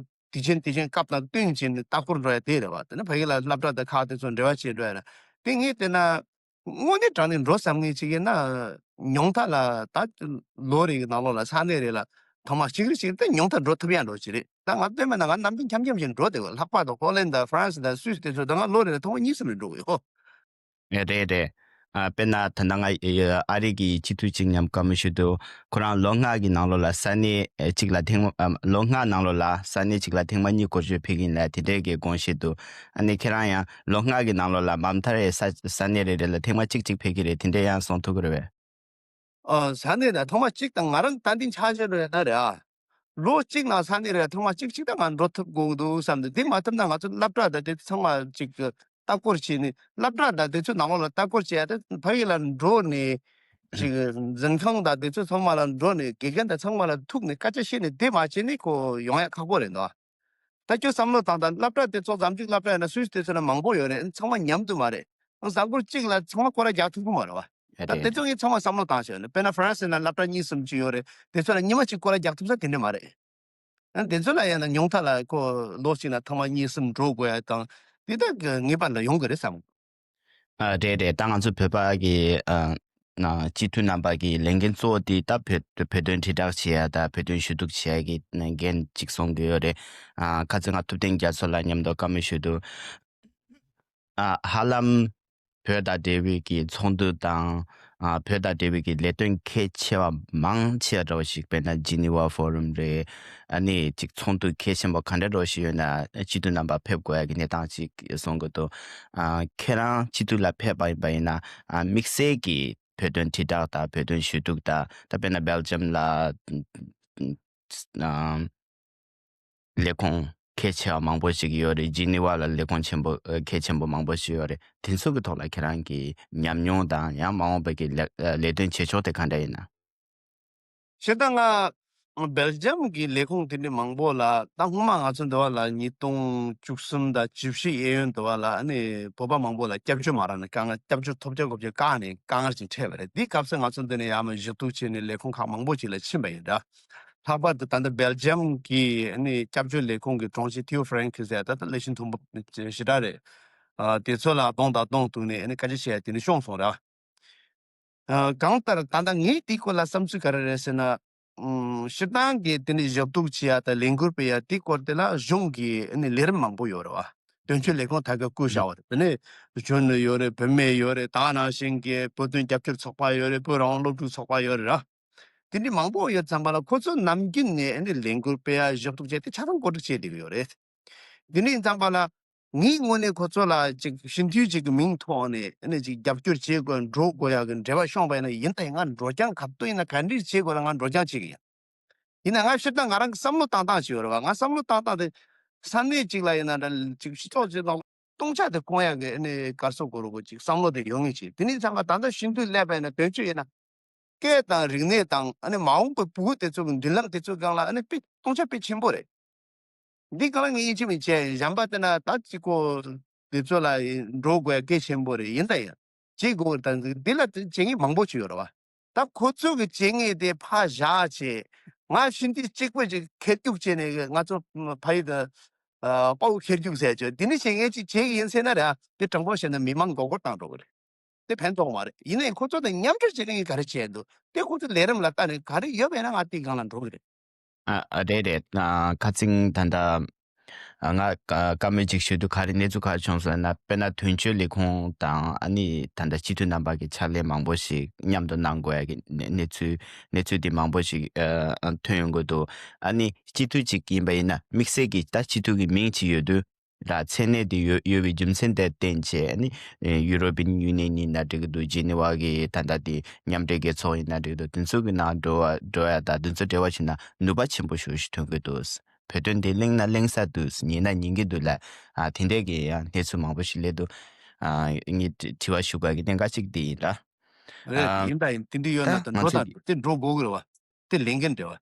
དུས་ཆེན་དུས་ཆེན་སྐབས་དང་བསྟུན་བྱས་ནས་ལྟ་སྐོར་འགྲོ་ཡ་དེ་རེད་བ། དེ་ནས་ཕ་གི་ལ་སློབ་གྲྭ་དང་ཁག་དེ་ཚོ་འབྲེལ་བ་བྱེད་འགྲོ་ཡ་ལ་དེ་ངས་བལྟས་ན། དངོས་གནས་དྲང་གནས་འགྲོ་བསམ་ངེས་ཅིག་ཡིན་ན། ཉུང་མཐའ་ལ་ད་ལོ་རེ་གི་ནང་ལོགས་ལ་ས་གནས་རེ་ལ་ཐེངས་མ་གཅིག་རེ་ཞིག་ད་ཉུང་མཐའ་འགྲོ་ཐུབ་ཡ་འགྲོ་ཅིག་རེད། ད་ང་བསྟན་པ་ན་ང་ནམ་རྒྱུན་འཁྱམ་འཁྱམ་བཞིན་འགྲོ་བསྡད་ཡོད། ལྷག་པར་དུ་ཧོ་ལན་དང་ཧྥ་རན་སི་དང་སུད་སི་དེ་ཚོ་ད་ང་ལོ་རེ་ལ་ཐེངས་མ་གཉིས་གསུམ་རེ་འགྲོ་གི་ཡོད། རེད་རེད། ཨ་དཔེར་ན་ད་ལྟ་ང་ཨ་རི་གི་སྤྱི་འཐུས་གཅིག་མཉམ་བཀའ་མོལ་ཞུས་འདུག་ཁོ་རང་ལོ་ལྔ་གི་ནང་ལོགས་ལ་ས་གནས་གཅིག་ལ་ཐེངས་མ་ཨ་ལོ་ལྔ་ནང་ལོགས་ལ་ས་གནས་གཅིག་ལ་ཐེངས་མ་གཉིས་སྐོར་སྐྱོད་ཕེབས་ཀྱི་ཡིན་ལ་དེ་འདྲའི་གི་དགོངས་བཞེས་འདུག་ཨ་ནི་ཁྱེད་རང་ཡང་ལོ་ལྔ་གི་ནང་ལོགས་ལ་མ་མཐའ་རེ་ས་ས་གནས་རེ་རེ་ལ་ཐེངས་མ་གཅིག་གཅིག་ཕེབས་ཀྱི་རེད། དེ་འདྲ་ཡང་སོང་ཐུབ་ཀྱི་རེད་པས། ཨ་ས་གནས་ལ་ཐེངས་མ་གཅིག་དང་ང་རང་ད་འདི་འཆར་གཞི་རེད་ན་རེད་ཨ། ལོ་གཅིག་ནང་ས་གནས་རེ་ཐེངས་མ་གཅིག་གཅིག་ད་ང་འགྲོ་ཐུབ་དགོས་ཀྱི་འདུག་བསམ་འདུག་དེ་མ་ཐུབ་ན་ང་ཚོ་སློབ་གྲྭ་དང་དེ་ཚང་མ་གཅིག་གི་ལྟ་སྐོར་བྱས་ནས་སློབ་གྲྭ་དང་དེ་ཚོའི་ནང་ལོགས་ལ་ལྟ་སྐོར་བྱས་ཡ་དེ་ཕ་གི་ལ་འགྲོ་ནས་གཅིག་འཛིན་ཁང་དང་དེ་ཚོ་ཚང་མ་ལ་འགྲོ་ནས་དགེ་རྒན་དང་ཚང་མ་ལ་ཐུག་ནས་སྐད་ཆ་བཤད་ནས་དེ་མ་བྱས་ནས་ཁོ་ཡོང་ཡ་ཁག་པོ་རེད་འདུག་ད་ཁྱོད་བསམ་བློ་བཏང་དང་སློབ་གྲྭ་དེ་ཚོ་འཛམ་གླིང་སློབ་གྲྭ་ཡིན་ན་སུད་སི་དེ་ཚོ་ན་མང་པོ་ཡོད་རེད། ཚང་མ་མཉམ་དུ་མ་རེད། གཟའ་འཁོར་གཅིག་ལ་ཚང་མ་སྐོར་ར་རྒྱག་ཐུབ་ཀྱི་མ་རེད་བ། ད་རེད་དེ་ཚོ་ངས་ཚང་མ་བསམ་བློ་བཏང་ཤོག་ནས་དཔེར་ན་ཧྥ་རན་སི་ན་སློབ་གྲྭ་གཉིས་གསུམ་ཅིག་ཡོད་རེད། དེ་ཚོ་ལ་ཉི་མ་གཅིག་སྐོར་ར་རྒྱག་ཐུབ་ས་དེ་འདྲ་མ་རེད། ཨ་དེ་ཚོ་ལ་ཡང་ན་ཉུང་མཐའ་ལ་ཁོ་ལོ་གཅིག་ན་ཐེངས་མ་གཉིས་གསུམ་འགྲོ་དགོས་ཡ་དང་དེ་དག་གི་ངེས་པར་ལ་ཡོང་གི་རེད་བསམ། ཨ་རེད་རེད། ད་ང་ཚོ་བོད་པ་གི་ཨ་ན་སྤྱི་འཐུས་རྣམ་པ་གི་ལས་འགན་གཙོ་བོ་དེ་ད་བོད་བོད་དོན་དྲིལ་བསྒྲགས་བྱེད་ཡ་ད་བོད་དོན་ཞུ་གཏུག་བྱེད་ཡ་གི་འགན་གཅིག་སོང་གི་ཡོད་རེད། ཨ་ཁ་ཚོན་ང་ཐུབ་བསྟན་རྒྱ་མཚོ་ལགས་མཉམ་དུ་བཀའ་མོལ་ཞུ་འདུག་ཨ་ཧ་ལམ་ བོད་དང་འབྲེལ་བའི་གི་ཚོགས་འདུ་དང་། ཨ། བོད་དང་འབྲེལ་བའི་གི་ལས་དོན་གལ་ཆེ་བ་མང་ཆེ་བ་འདྲ་བ་ཞིག་དཔེར་ན་Geneva Forum རེད། ཨ་ནི་ཅིག་ཚོགས་འདུ་གལ་ཆེན་པོ་ག་འདྲ་འདྲ་བ་ཞིག་ཡོད་ན་སྤྱི་འཐུས་རྣམ་པ་ཕེབས་དགོས་ཡ་གི་གནས་སྟངས་ཅིག་གསུང་གི་འདུག་ཨ། ཁྱེད་རང་སྤྱི་འཐུས་ལ་ཕེབས་པ་ཡིན་པ་ཡིན་ན། ཨ། དམིགས་བསལ་གྱི་བོད་དོན་དྲིལ་བསྒྲགས་དང་བོད་དོན་ཞུ་གཏུག་དང་། ད་དཔེར་ན་སྦེལ་ཇམ་ལ། ཨ། ལས་ཁུངས་གལ་ཆེ་བ་མང་པོ་ཞིག་ཡོད་རེད། ཇི་ནི་ཝ་ལ་ལས་ཁུངས་ཆེན་པོ། ཨ། གལ་ཆེན་པོ་མང་པོ་ཞིག་ཡོད་རེད། དེ་ཚོ་གི་ཐོག་ལ་ཁྱེད་རང་གི་ཉམས་མྱོང་དང་ཡང་མ་འོངས་པའི་གི་ལས། ཨ། ལས་དོན་བྱེད་ཕྱོགས་དེ་ག་འདྲ་ཡིན་ན། སྤྱིར་བཏང་ང་སྦེལ་ཇམ་གྱི་ལས་ཁུངས་དེ་འདྲ་མང་པོ་ལ། ད་སྔོན་མ་ང་ཚོ་འདི་བ་ལ་ཉིས་སྟོང་བཅུ་གསུམ་དང་བཅུ་བཞི་གཡས་གཡོན་འདི་བ་ལ་ཨ་ནི་བོད་པ་མང་པོ་ལ་སྐྱབས་བཅོལ་མ་རག་ནས་དཀའ་ངལ། སྐྱབས་བཅོལ་ཐོབ་རྒྱུ་དགོས་རྒྱུ་བཀག་ནས་དཀའ་ངལ་ཅིག་འཕྲད་པ་རེད། དེའི་སྐབས་སུ་ང་ཚོ་འདི་ནས་ཡར་མར་ཞུ་གཏུག་བྱས་ནས་ལས་ཁུངས་ཁག་མང་པོ་ཅིག་ལ་ཕྱིན་པ་ཡིན་འདྲ། ལྷག་པར་དུ་ད་ལྟ་སྦེལ་ཇམ་གྱི་ཨ་ནི་སྐྱབས་བཅོལ་ལས་ཁུངས་ཀྱི་དྲུང་ཆེ་ཐིའོ་ཧྥ་རན་ཁི་ཟེར་ད་ལྟ་ལས་བྱེད་མཐོན་པོ་ཞེ་དྲག་རེད། ཨ། དེ་ཚོ་ལ་གདོང་དང་གདོང་གཏུགས་ནས་ཨ་ནི་སྐད་ཆ་བཤད་ཡ་དེ་འདྲ་བྱུང་སོང་ར། ཨ། གང་ལྟར་ད་ལྟ་ངས་དེའི་སྐོར་ལ་བསམ་ཚུལ་ག་རེ་རེད་ཟེར་ན། ཨུམ། སྤྱིར་བཏང་གི་དེ་ནི་ཞབས་ཏོག་བྱེད་ཡ་དང་ལས་འགུལ་སྤེལ་ཡ་དེའི་སྐོར་དེ་ལ་གཞུང་གི་ཨ་ནི་ལས་རིམ་མང་པོ་ཡོད་རེད་བ། དོན་གཅོད་ལས་ཁུངས་ད་ག་བསྐོས་བཞག་པ་རེད། དེ་ནས་གཞོན་ནུ་ཡོད་རེད། བུད་མེད་ཡོད་རེད། ད་ག་ནང་བཞིན་གྱི་བོད་དོན་རྒྱབ་སྐྱོར་ཚོགས་པ་ཡོད་རེད། བོད་རང་དབང་སློབ་ཕྲུག་ཚོགས་པ་ཡོད་རེད་ར། དེ་འདྲ་མང་པོ་ཡོད་ཙམ་པ་ལ་ཁོ་ཚོ་ནམ་རྒྱུན་ནས་ཨ་ནི་ལས་འགུལ་སྤེལ་ཡ་ཞབས་ཏོག་བྱས་ཏེ་ཆ་ཚང་གོ་སྒྲིག་བྱས་བསྡད་ཀྱི་ཡོད་རེད། དེ་འདྲ་ཡིན་ཙམ་པ་ལ། ངའི་ངོས་ནས་ཁོ་ཚོ་ལ་ཅིག་སྤྱི་འཐུས་ཅིག་གི་མིང་ཐོག་ནས་ཨ་ནི་ཅིག་རྒྱབ་སྐྱོར་བྱེད་དགོས། འགྲོ་དགོས་ཡག་གི་འབྲེལ་བ་བྱུང་བ་ཡིན་ན། ཡིན་ད་ཡིན་ང་འགྲོ་རྐྱང་ག་དུས་ཡིན་ན་ག་འདྲ་བྱེད་དགོས་ལ་ང་འགྲོ་རྐྱང་བྱེད་ཀྱི་ཡིན། ཡིན་ན་ང་སྤྱིར་བཏང་ང་རང་གི་བསམ་བློ་བཏང་སྟངས་ཤིག་ཡོད་རེད་བ། ང་བསམ་བློ་བཏང་སྟངས་དེ་ས་གནས་ཅིག་ལ་ཡིན་ན་འདྲ། ཅིག་སྤྱི་ཚོགས་ཅིག་ལ་སྟོང་ཆ་དེ་སྐོང་ཡག་གི་ཨ་ནི་ག་རེ་ཟེར་དགོས་རེད་གོ། ཅིག་བསམ་བློ་དེ་ཡོང་ངེས་ཅིག་དེ་ནས་ཚང་མ་ད་ལྟ་སྤྱི་འཐུས་སླེབས་པ་ཡིན་ན་དོན་གཅོད་ཡིན་ན། སྐད་དང་རིག་གནས་དང་ཨ་ནི་མ་འོངས་པའི་ཕྲུ་གུ་དེ་ཚོ་གི་མདུན་ལམ་དེ་ཚོའི་སྒང་ལ་ཨ་ནི་དཔེ་སྟོང་ཆ་དཔེ་ཆེན་པོ་རེད། འདི་སྒང་ལ་ངས་ཡིད་ཆེས་མི་བྱེད། གཞན་པ་དེ་ན་ད་གཅིག་པོ་དེ་ཚོ་ལ་འགྲོ་དགོས་གལ་ཆེན་པོ་རེད། ཡིན་ད་ཡིན་བྱེད་དགོས་ད། འདི་ལ་བྱེད་ངེས་མང་པོ་ཅིག་ཡོད་རེད་བ། ད་ཁོ་ཚོ་གི་བྱེད་ངེས་དེ་ཕར་བཞག་བྱས། ང་ཤིན་ཏུ་གཅིག་པོ་ཅིག་ཁེར་རྒྱུག་བྱས་ནས་ང་ཚོ་ཕ་ཡུལ་དུ་དཔའ་བོ་ཁེར་རྒྱུག་ཟེར་བྱས་འདི་ནི་བྱེད་ངེས་ཅིག་བྱེད་ཀྱི་ཡིན་ཟེར་ན་ར། དེ་དྲང་པོ་བཤད་ན་མི་མང་མགོ་སྐོར་བཏང་འགྲོ་གི་རེད། དེ་ཕན་ཐོགས་མ་རེད། ཡིན་ནའི་ཁོ་ཚོ་དང་མཉམ་འབྲེལ་བྱེད་མཁན་གྱིས་ག་རེ་བྱས་འདུག་དེ་ཁོ་ཚོ་ལས་རིམ་ལ་བལྟས་ནས་ག་རེ་ཡོད་པ་ཡིན་ན་ང་དེའི་སྒང་ལ་འགྲོ་གི་རེད། ཨ། ཨ། རེད་རེད། ཨ། ཁ་སང་ད་ལྟ། ཨ། ང་བཀའ་བཀའ་མོལ་ཅིག་ཞུ་དུས་ག་རེ་གནས་ཚུལ་ག་རེ་བྱུང་སོང་ན། དཔེར་ན་དོན་གཅོད་ལས་ཁུངས་དང་ཨ་ནི་ད་ལྟ་སྤྱི་འཐུས་རྣམ་པ་གི་ཕྱག་ལས་མང་པོ་ཞིག་མཉམ་དུ་གནང་དགོས་ཡ་གི་གནས་གནས་ཚུལ་གནས་ཚུལ་འདི་མང་པོ་ཞིག་ཨ། ཐོན་ཡོང་གི་འདུག་ཨ་ནི་སྤྱི་འཐུས་ཅིག་ཡིན་པ་ཡིན་ན་དམིགས་བསལ་གྱི་ད་སྤྱི་འཐུས་ཀྱི་མིང་ཅིག་ཡོད་དུས། ལ་མཚན་གནས་དེ་ཡོད་ཡོད་པའི་རྒྱུ་མཚན་དེར་བརྟེན་བྱས་ནི། ཨེ། ཡུ་རོ་པིན་ཡུ་ནི་ཡན་ཡིན་ན་འགྲིག་གི་འདུག་ཇི་ནི་ཝ་གི་ད་ལྟ་དེ་མཉམ་འབྲེལ་རྒྱལ་ཚོགས་ཡིན་ན་འགྲིག་གི་འདུག་དེ་ཚོ་གི་ནང་འགྲོ་བ་འགྲོ་ཡ་དང་དེ་ཚོ་འབྲེལ་བ་བྱས་ན་ནུས་པ་ཆེན་པོ་ཞེ་པོ་ཞིག་ཐོན་གི་འདུག་བོད་དོན་དེ་གླེང་ན་གླེང་ས་འདུག་ཉན་ན་ཉན་གི་འདུག་ལ། ཨ། དེ་འདྲས་ཀྱི་ཡང་གནས་ཚུལ་མང་པོ་ཞིག་སླེབས་འདུག་ཨ། ངས་དྲི་དྲི་བ་ཞུ་དགོས་ཀྱི་གནད་འགག་ཅིག་དེ་ཡིན་ལ། རེད། ཨ། ཡིན་ད་ཡིན། དེ་འདྲ་ཡོད་ན་ད་ད་ང་འགྲོ་ཚོ་ད་གི་དེ་འགྲོ་དགོས་ཀྱི་རེད་བ། དེ་ལས་འགན་རེད་བ།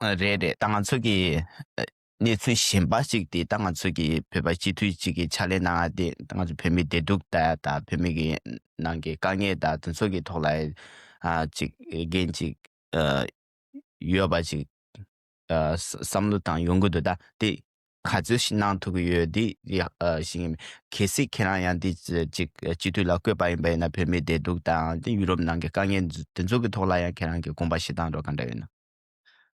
ཨ། རེད་རེད། ད་ང་ཚོ་གི་ཨ། གནས་ཚུལ་གཞན་པ་ཅིག་དེ་ད་ང་ཚོ་གི་བོད་པ་སྤྱི་འཐུས་ཅིག་གི་ཕྱག་ལས་གནང་ཡ་དེ་ད་ང་ཚོ་བོད་མིའི་བདེ་སྡུག་ལྟ་ཡ་དང་བོད་མི་གི་ནང་གི་དཀའ་ངལ་དང་དེ་ཚོ་གི་ཐོག་ལ་ཨ། ཅིག་འགན་ཅིག་ཨ། ཡོད་པ་ཅིག་ཨ། བསམ་བློ་བཏང་ཡོང་གི་འདུག་ད་དེ་ག་ཚོད་ཞིག་གནང་ཐུབ་ཀྱི་ཡོད་དེ་ཡ། ཨ། ཞིག་གལ་སྲིད་ཁྱེད་རང་ཡང་འདི་ཅིག་སྤྱི་འཐུས་ལ་བསྐོས་པ་ཡིན་པ་ཡིན་ན་བོད་མིའི་བདེ་སྡུག་དང་དེ་ཡུ་རོབ་ནང་གི་དཀའ་ངལ་དེ་ཚོ་གི་ཐོག་ལ་ཡང་ཁྱེད་རང་གི་དགོངས་པ་བཞེས་སྟངས་འདྲ་ག་འདྲ་ཡོད་ན།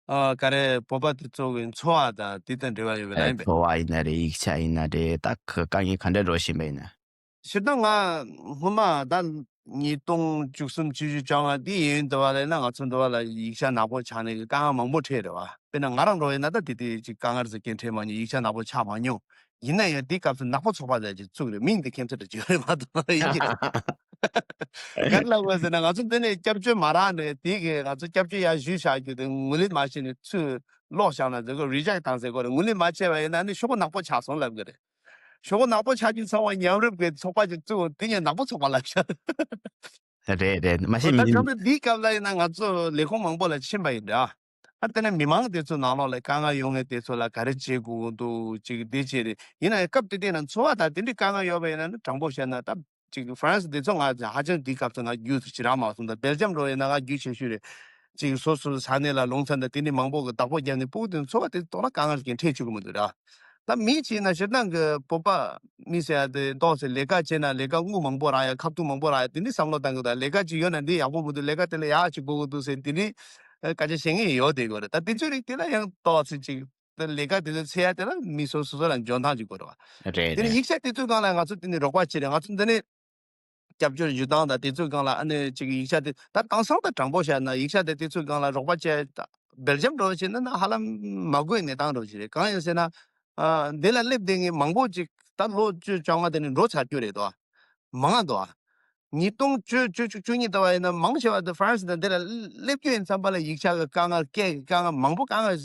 ཨ། ག་རེ་བོད་པ་དེ་ཚོ་གི་འཚོ་བ་དང་དེ་དང་འབྲེལ་བ་ཡོད་པ་ཨ། ཡིན་པས། འཚོ་བ་ཡིན་ན་རེད། ཡིག་ཆ་ཡིན་ན་རེད། ད་ག་དཀའ་ངལ་ག་འདྲ་རོ་བཞིན་པ་ཡིན་ན། སྤྱིར་བཏང་ང་སྔོན་མ་ད་ཉིས་སྟོང་བཅུ་གསུམ་བཅུ་བཞི་བཅོ་ལྔ་དེ་ཡིན་འདི་བ་ལས་ན་ང་ཚོ་འདི་བ་ལ་ཡིག་ཆ་ནག་པོ་ཆགས་ནས་དཀའ་ངལ་མང་པོ་འཕྲད་རེད་བ། དཔེར་ན་ང་རང་འགྲོ་ཡིན་ན་ད་དེ་དེ་ཅིག་དཀའ་ངལ་ཟེར་མཁན་འཕྲད་མ་མྱོང་། ཡིག་ཆ་ནག་པོ་ཆགས་མ་མྱོང་། ཡིན་ན་ཡང་དེའི་སྐབས་སུ་ནག་པོ་ཚོགས་པ་ཟེར་ཅིག་བཙུགས་རེད། མིང་དེ་ཁྱད་མཚར་དུ་བརྗོད་རེད་མ་གཏོགས་ཡིན་གྱི་རེད། ག་རེ་ལབ་དགོས་ཟེར་ན་ང་ཚོ་འདི་ནས་སྐྱབས་བཅོལ་མ་རག་ནས་དེ་གི་ང་ཚོ་སྐྱབས་བཅོལ་ཡར་ཞུས་བཞག་རྒྱུ་དེ་ངོས་ལེན་མ་བྱས་ནས་ཚུར་ལོག་བཞག་ན་ཟེར་གོ། རི་ཇེག་བཏང་ཟེར་གོ་རེད། ངོས་ལེན་མ་བྱས་པ་ཡིན་ན་ནི་ཤོག་བུ་ནག་པོ་ཆགས་སོང་ལབ་གི་རེད། ཤོག་བུ་ནག་པོ་ཆགས་རྒྱུ་ཚང་མ་མཉམ་རུབ་ཀྱི་ཚོགས་པ་ཅིག་བཙུགས། དེ་ཉིད་ནག་པོ་ཚོགས་པ་ལབ་ཤག་རེད་རེད། མ་གཞི་ད་མིན་སྐབས་དེ་འདིའི་སྐབས་ལ་ཡིན་ན་ང་ཚོ་ལས་ཁུངས་མང་པོ་ལ་ཕྱིན་པ་ཡིན་འདྲ། ཨ། དེ་ནས་མི་མང་དེ་ཚོ་ནང་ལོགས་ལ་དཀའ་ངལ་ཡོང་མཁན་དེ་ཚོ་ལ་ག་རེ་བྱེད་དགོས་འདུག་ཅིག་དེ་བྱས་རེད། ཡིན་ན་ཡང་སྐབས་དེ་དུས་ན་འཚོ་བ་དང་དེ་འདྲའི་དཀའ་ངལ་ཡོད་པ་ཡིན་ན་ནི་དྲང་པོ་བཤད་ན་ད། ཅིག་ཧྥ་རན་སི་དེ་ཚོ་ང་ཧ་ཅང་དེའི་སྐབས་སུ་ང་རྒྱུས་སུ་ཅི་རང་མ་སོང་། ད་སྦེལ་ཇམ་འགྲོ་ཡིན་ན་ང་རྒྱུས་ཆེ་ཤོས་རེད། ཅིག་སོ་སོའི་ས་གནས་ལ་ལུང་ཚན་དང་དེ་འདྲའི་མང་པོ་གི་བདག་པོ་བརྒྱབ་ནས་ཕྲུ་གུ་དེ་ཚོ་བ་དེ་ཏོག་ལ་དཀའ་ངལ་གྱིས་འཕྲད་བཅུག་གི་མི་འདུག་ར། ད་མི་བྱས་ན་སྤྱིར་བཏང་གི་བོད་པ་མི་ཟེར་ཡ་དེ་ཏོག་ཙམ་ལས་ཀ་བྱས་ན་ལས་ཀ་དངུལ་མང་པོ་རག་ཡ། ཁ་ཐུག་མང་པོ་རག་ཡ། དེ་འདྲའི་བསམ་བློ་བཏང་གི་འདུག་ལས་ཀ་ཅིག་ཡོད་ན་འདི་ཡག་པོ་མི་འདུག་ལས་ཀ་དེ་ལ་ཡག་ཅིག་དགོས་ཀྱི་འདུག་ཟེར་དེ་འདྲའི་སྐད་ཆ་བཤད་མཁན་ཡོད་བསྡད་ཀྱི་རེད། ད་དེ་ཚོའི་རིགས་དེ་ལ་ཡང་ཏོག་ཙམ་ཅིག་ ལས་ཀ་དེ་ཚོ་འཚོལ་ཡ་དེ་ལ་མི་སོ་སོ་སོ་ལ་འཇོན་ཐང་ཅིག་དགོས་རེད་བ། རེད་དེ་ནས་རེད། ཡིག་ཆ་དེ་ཚོའི་སྒང་ལ་ང་ཚོ་དེ་ནས་རོགས་པ་བྱེད་རེད། ང་ཚོ་འདི་ནས་སྐྱབས་བཅོལ་ཞུ་སྟངས་དང་དེ་ཚོའི་སྒང་ལ་ཨ་ནི་ཅིག་ཡིག་ཆ་དེ་ད་དེང་སང་ད་དྲང་པོ་བཤད་ན་ཡིག་ཆ་དེ་དེ་ཚོའི་སྒང་ལ་རོགས་པ་བྱས་ད་སྦེལ་ཇམ་འགྲོ་བྱས་ན་ན་ཧ་ལམ་མ་དགོས་གནས་སྟངས་འགྲོ་བྱས་རེད། གང་ཡིན་ཟེར་ན་ཨ་འདི་ལ་སླེབས་བསྡད་མཁན་མང་པོ་ཅིག་ད་ལོ་བཅུ་བཅོ་ལྔ་དེ་ནས་འགྲོ་ཚར་རྒྱུ་རེད་དོ། མང་ང་དོ། ཉིས་སྟོང་བཅུ་བཅུ་གཅིག་བཅུ་གཉིས་ལྟ་བ་ཡིན་ན་མང་ཆེ་བ་དེ་ཧྥ་རན་སི་དང་འདི་ལ་སླེབས་རྒྱུ་ཡིན་བསམ་པ་ལ་ཡིག་ཆ་གི་དཀའ་ངལ་སྐད་ཀྱི་དཀའ་ངལ་མང་པོ་དཀའ་ངལ་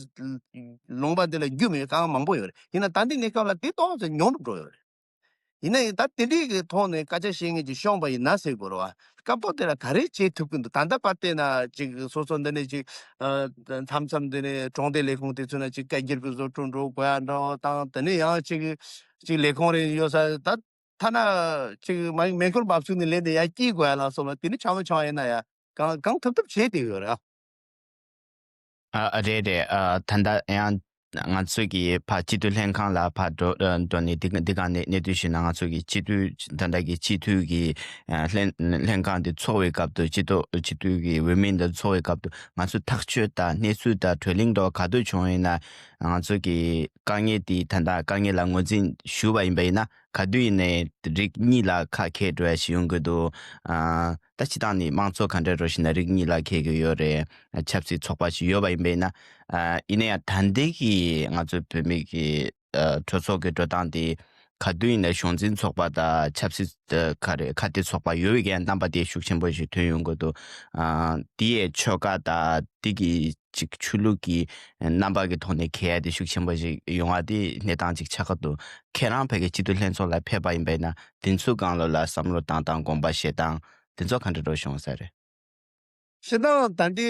ལུང་པ་འདི་ལ་རྒྱུས་མེད་དཀའ་ངལ་མང་པོ་ཡོད་རེད། ཡིན་ན་ད་འདི་གནས་སྐབས་ལ་དེ་ཏོག་ཙམ་ཉུང་རུ་འགྲོ་ཡོད་རེད། ཡིན་ན་ཡང་ད་དེ་འདྲའི་གི་ཐོག་ནས་སྐད་ཆ་བཤད་མཁན་ཅིག་ཤོང་པ་ཡིན་ན་ཟེར་དགོས་རེད་བ། སྐབས་ཐོག་དེ་ལ་ག་རེ་བྱེད་ཐུབ་ཀྱི་འདུག་ད་ལྟ་བར་དེ་ན་ཅིག་སོ་སོ་འདི་ནས་ཅིག་ཨ་མཚམས་མཚམས་འདི་ནས་གྲོང་སྡེ་ལས་ཁུངས་དེ་ཚོ་ན་ཅིག་སྐད་སྒྱུར་གྱི་བཟོ་སྐྲུན་འགྲོ་དགོས་ཡ་འདྲ་བ་དང་དེ་ནས་ཡང་ཅིག་ཅིག་ལས་ཁུངས་རེ་ཡོད་ས་ད། ཐ་ན་ཅིག་མ་མེ་འཁོར་འབབ་ཚུགས་ནས་ལེན་ནས་ཡར་སྐྱེལ་དགོས་ཡ་ལ་སོགས་པ་དེ་ནི་ཆང་མ་ཆང་ཡིན་ན་ཡ་གང་གང་ཐུབ་ཐུབ་བྱེད་བསྡད་ཡོད་རེད། ཨ་རེད་རེད། ཨ་ད་ལྟ་ཡང་ང་ཚོ་གི་ཕ་སྤྱི་འཐུས་ལྷན་ཁང་ལ་ཕ་འགྲོ་འགྲོ་ནས་འདི་འདི་ག་ནས་གནས་སྡོད་ཞུས་ན་ང་ཚོ་གི་སྤྱི་འཐུས་ད་ལྟ་གི་སྤྱི་འཐུས་ཀྱི་ལྷན་ལྷན་ཁང་འདི་ཚོགས་པའི་སྐབས་དུ་སྤྱི་ཚོགས་སྤྱི་འཐུས་ཀྱི་འོས་མི་འདི་ཚོགས་པའི་སྐབས་དུ་ང་ཚོ་ཐག་གཅོད་དང་གནས་ཚུལ་དང་གྲོས་གླེང་འདྲ་བ་ག་དུས་བྱུང་ཡིན་ན་ང་ཚོ་གི་དཀའ་ངལ་འདི་ད་ལྟ་དཀའ་ངལ་ལ་ངོས་འཛིན་ཞུས་པ་ཡིན་པ་ཡིན་ན། ག་དུས་ཡིན་ནའི་རིགས་གཉིས་ལ་ཁ་གྱེས་འགྲོ་ཡ་ཞིག་ཡོང་གི་འདུག་ཨ་ད་སྤྱི་བཏང་ནི་དམངས་གཙོ་ག་འདྲ་འགྲོ་བཞིན་ན་རིགས་གཉིས་ལ་གྱེས་ཀྱི་ཡོད་རེད། ཆབ་སྲིད་ཚོགས་པ་ཞིག་ཡོད་པ་ཡིན་པས་ན། ཨ་ཡིན་ན་ཡང་ད་ལྟའི་གི་ང་ཚོ་བོད་མི་གི་ཨ་གྲོས་ཚོགས་ཀྱི་འགྲོ་སྟངས་དེ་ག་དུས་ཡིན་ན་གཞུང་འཛིན་ཚོགས་པ་དང་ཆབ་སྲིད་ཨ་ག་རེ་ཁ་གཏད་ཚོགས་པ་ཡོད་པའི་གི་རྣམ་པ་དེ་ཤུགས་ཆེན་པོ་ཞིག་ཐོན་ཡོང་གི་འདུག་ཨ་དེ་ཡི་ཆོལ་ཁ་དང་དེ་གི་ཅིག་ཆོས་ལུགས་ཀྱི་རྣམ་པ་གི་ཐོག་ནས་གྱེས་ཡ་དེ་ཤུགས་ཆེན་པོ་ཞིག་ཡོང་བ་དེ་གནས་སྟངས་ཅིག་ཆགས་ཀྱི་འདུག་ཁྱེད་རང་ཕ་གི་སྤྱི་འཐུས་ལྷན་ཚོགས་ལ་ཕེབས་པ་ཡིན་པས་ན་དེ་ཚོའི་སྒང་ལོ་ལ་བསམ་བློ་བཏང་སྟངས་དགོངས་པ་བཞེས་སྟངས་དེ་ཚོ་ག་འདྲ་འགྲོ་བྱུང་ས་རེད། སྤྱིར་བཏང་ད་ལྟའི་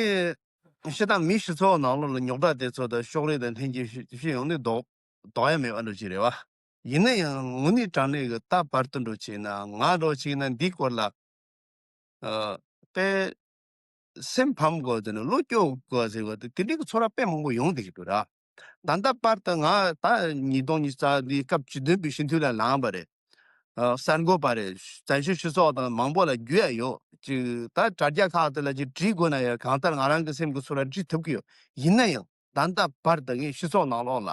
སྤྱིར་བཏང་མི་སྤྱི་ཚོགས་ནང་ལོགས་ལ་རྙོག་དྲ་དེ་ཚོ་དང་ཕྱོགས་རིས་དང་ལྷན་སྐྱེས་ཕྱི་ཕྱི་ཡོང་ནས་ལྡོག་ལྡོག་ཡ་མེད་པ་འདྲ་ཅིག་རེད་བ། ཡིན་ན་ཡང་དངོས་གནས་དྲང་གནས་ཀྱི་ད་བར་དུ་འགྲོ་བྱས་ན་ང་འགྲོ་བྱས་ན་འདིའི་སྐོར་ལ་ཨ་དཔེ་སེམས་ཕམ་དགོས་ཟེར་ན་བློ་སྐྱོ་དགོས་ཟེར་དགོས་དེ་དེ་འདྲའི་གི་ཚོར་བ་དཔེ་མང་པོ་ཡོང་བསྡད་ཀྱི་འདུག་ར། ད་ལྟ་བར་དུ་ང་ད་ཉིས་སྟོང་ཉི་ཤུ་རྩ་གཉིས་སྐབས་བཅུ་བདུན་པའི་སྤྱི་འཐུས་ལ་ལངས་པ་རེད། ཨ་གསར་འགོད་པ་རེད། བཙན་བྱོལ་སྤྱི་ཚོགས་དང་མང་པོ་ལ་རྒྱུས་ཡ་ཡོད་ཅིག་ད་དྲ་རྒྱ་ཁག་དེ་ལ་ཅིག་བྲིས་དགོས་ན་ཡང་གང་ལྟར་ང་རང་གི་སེམས་ཀྱི་ཚོར་བ་བྲིས་ཐུབ་ཀྱི་ཡོད། ཡིན་ན་ཡང་ད་ལྟ་བར་དུ་ངས་སྤྱི་ཚོགས་ནང་ལོགས་ལ་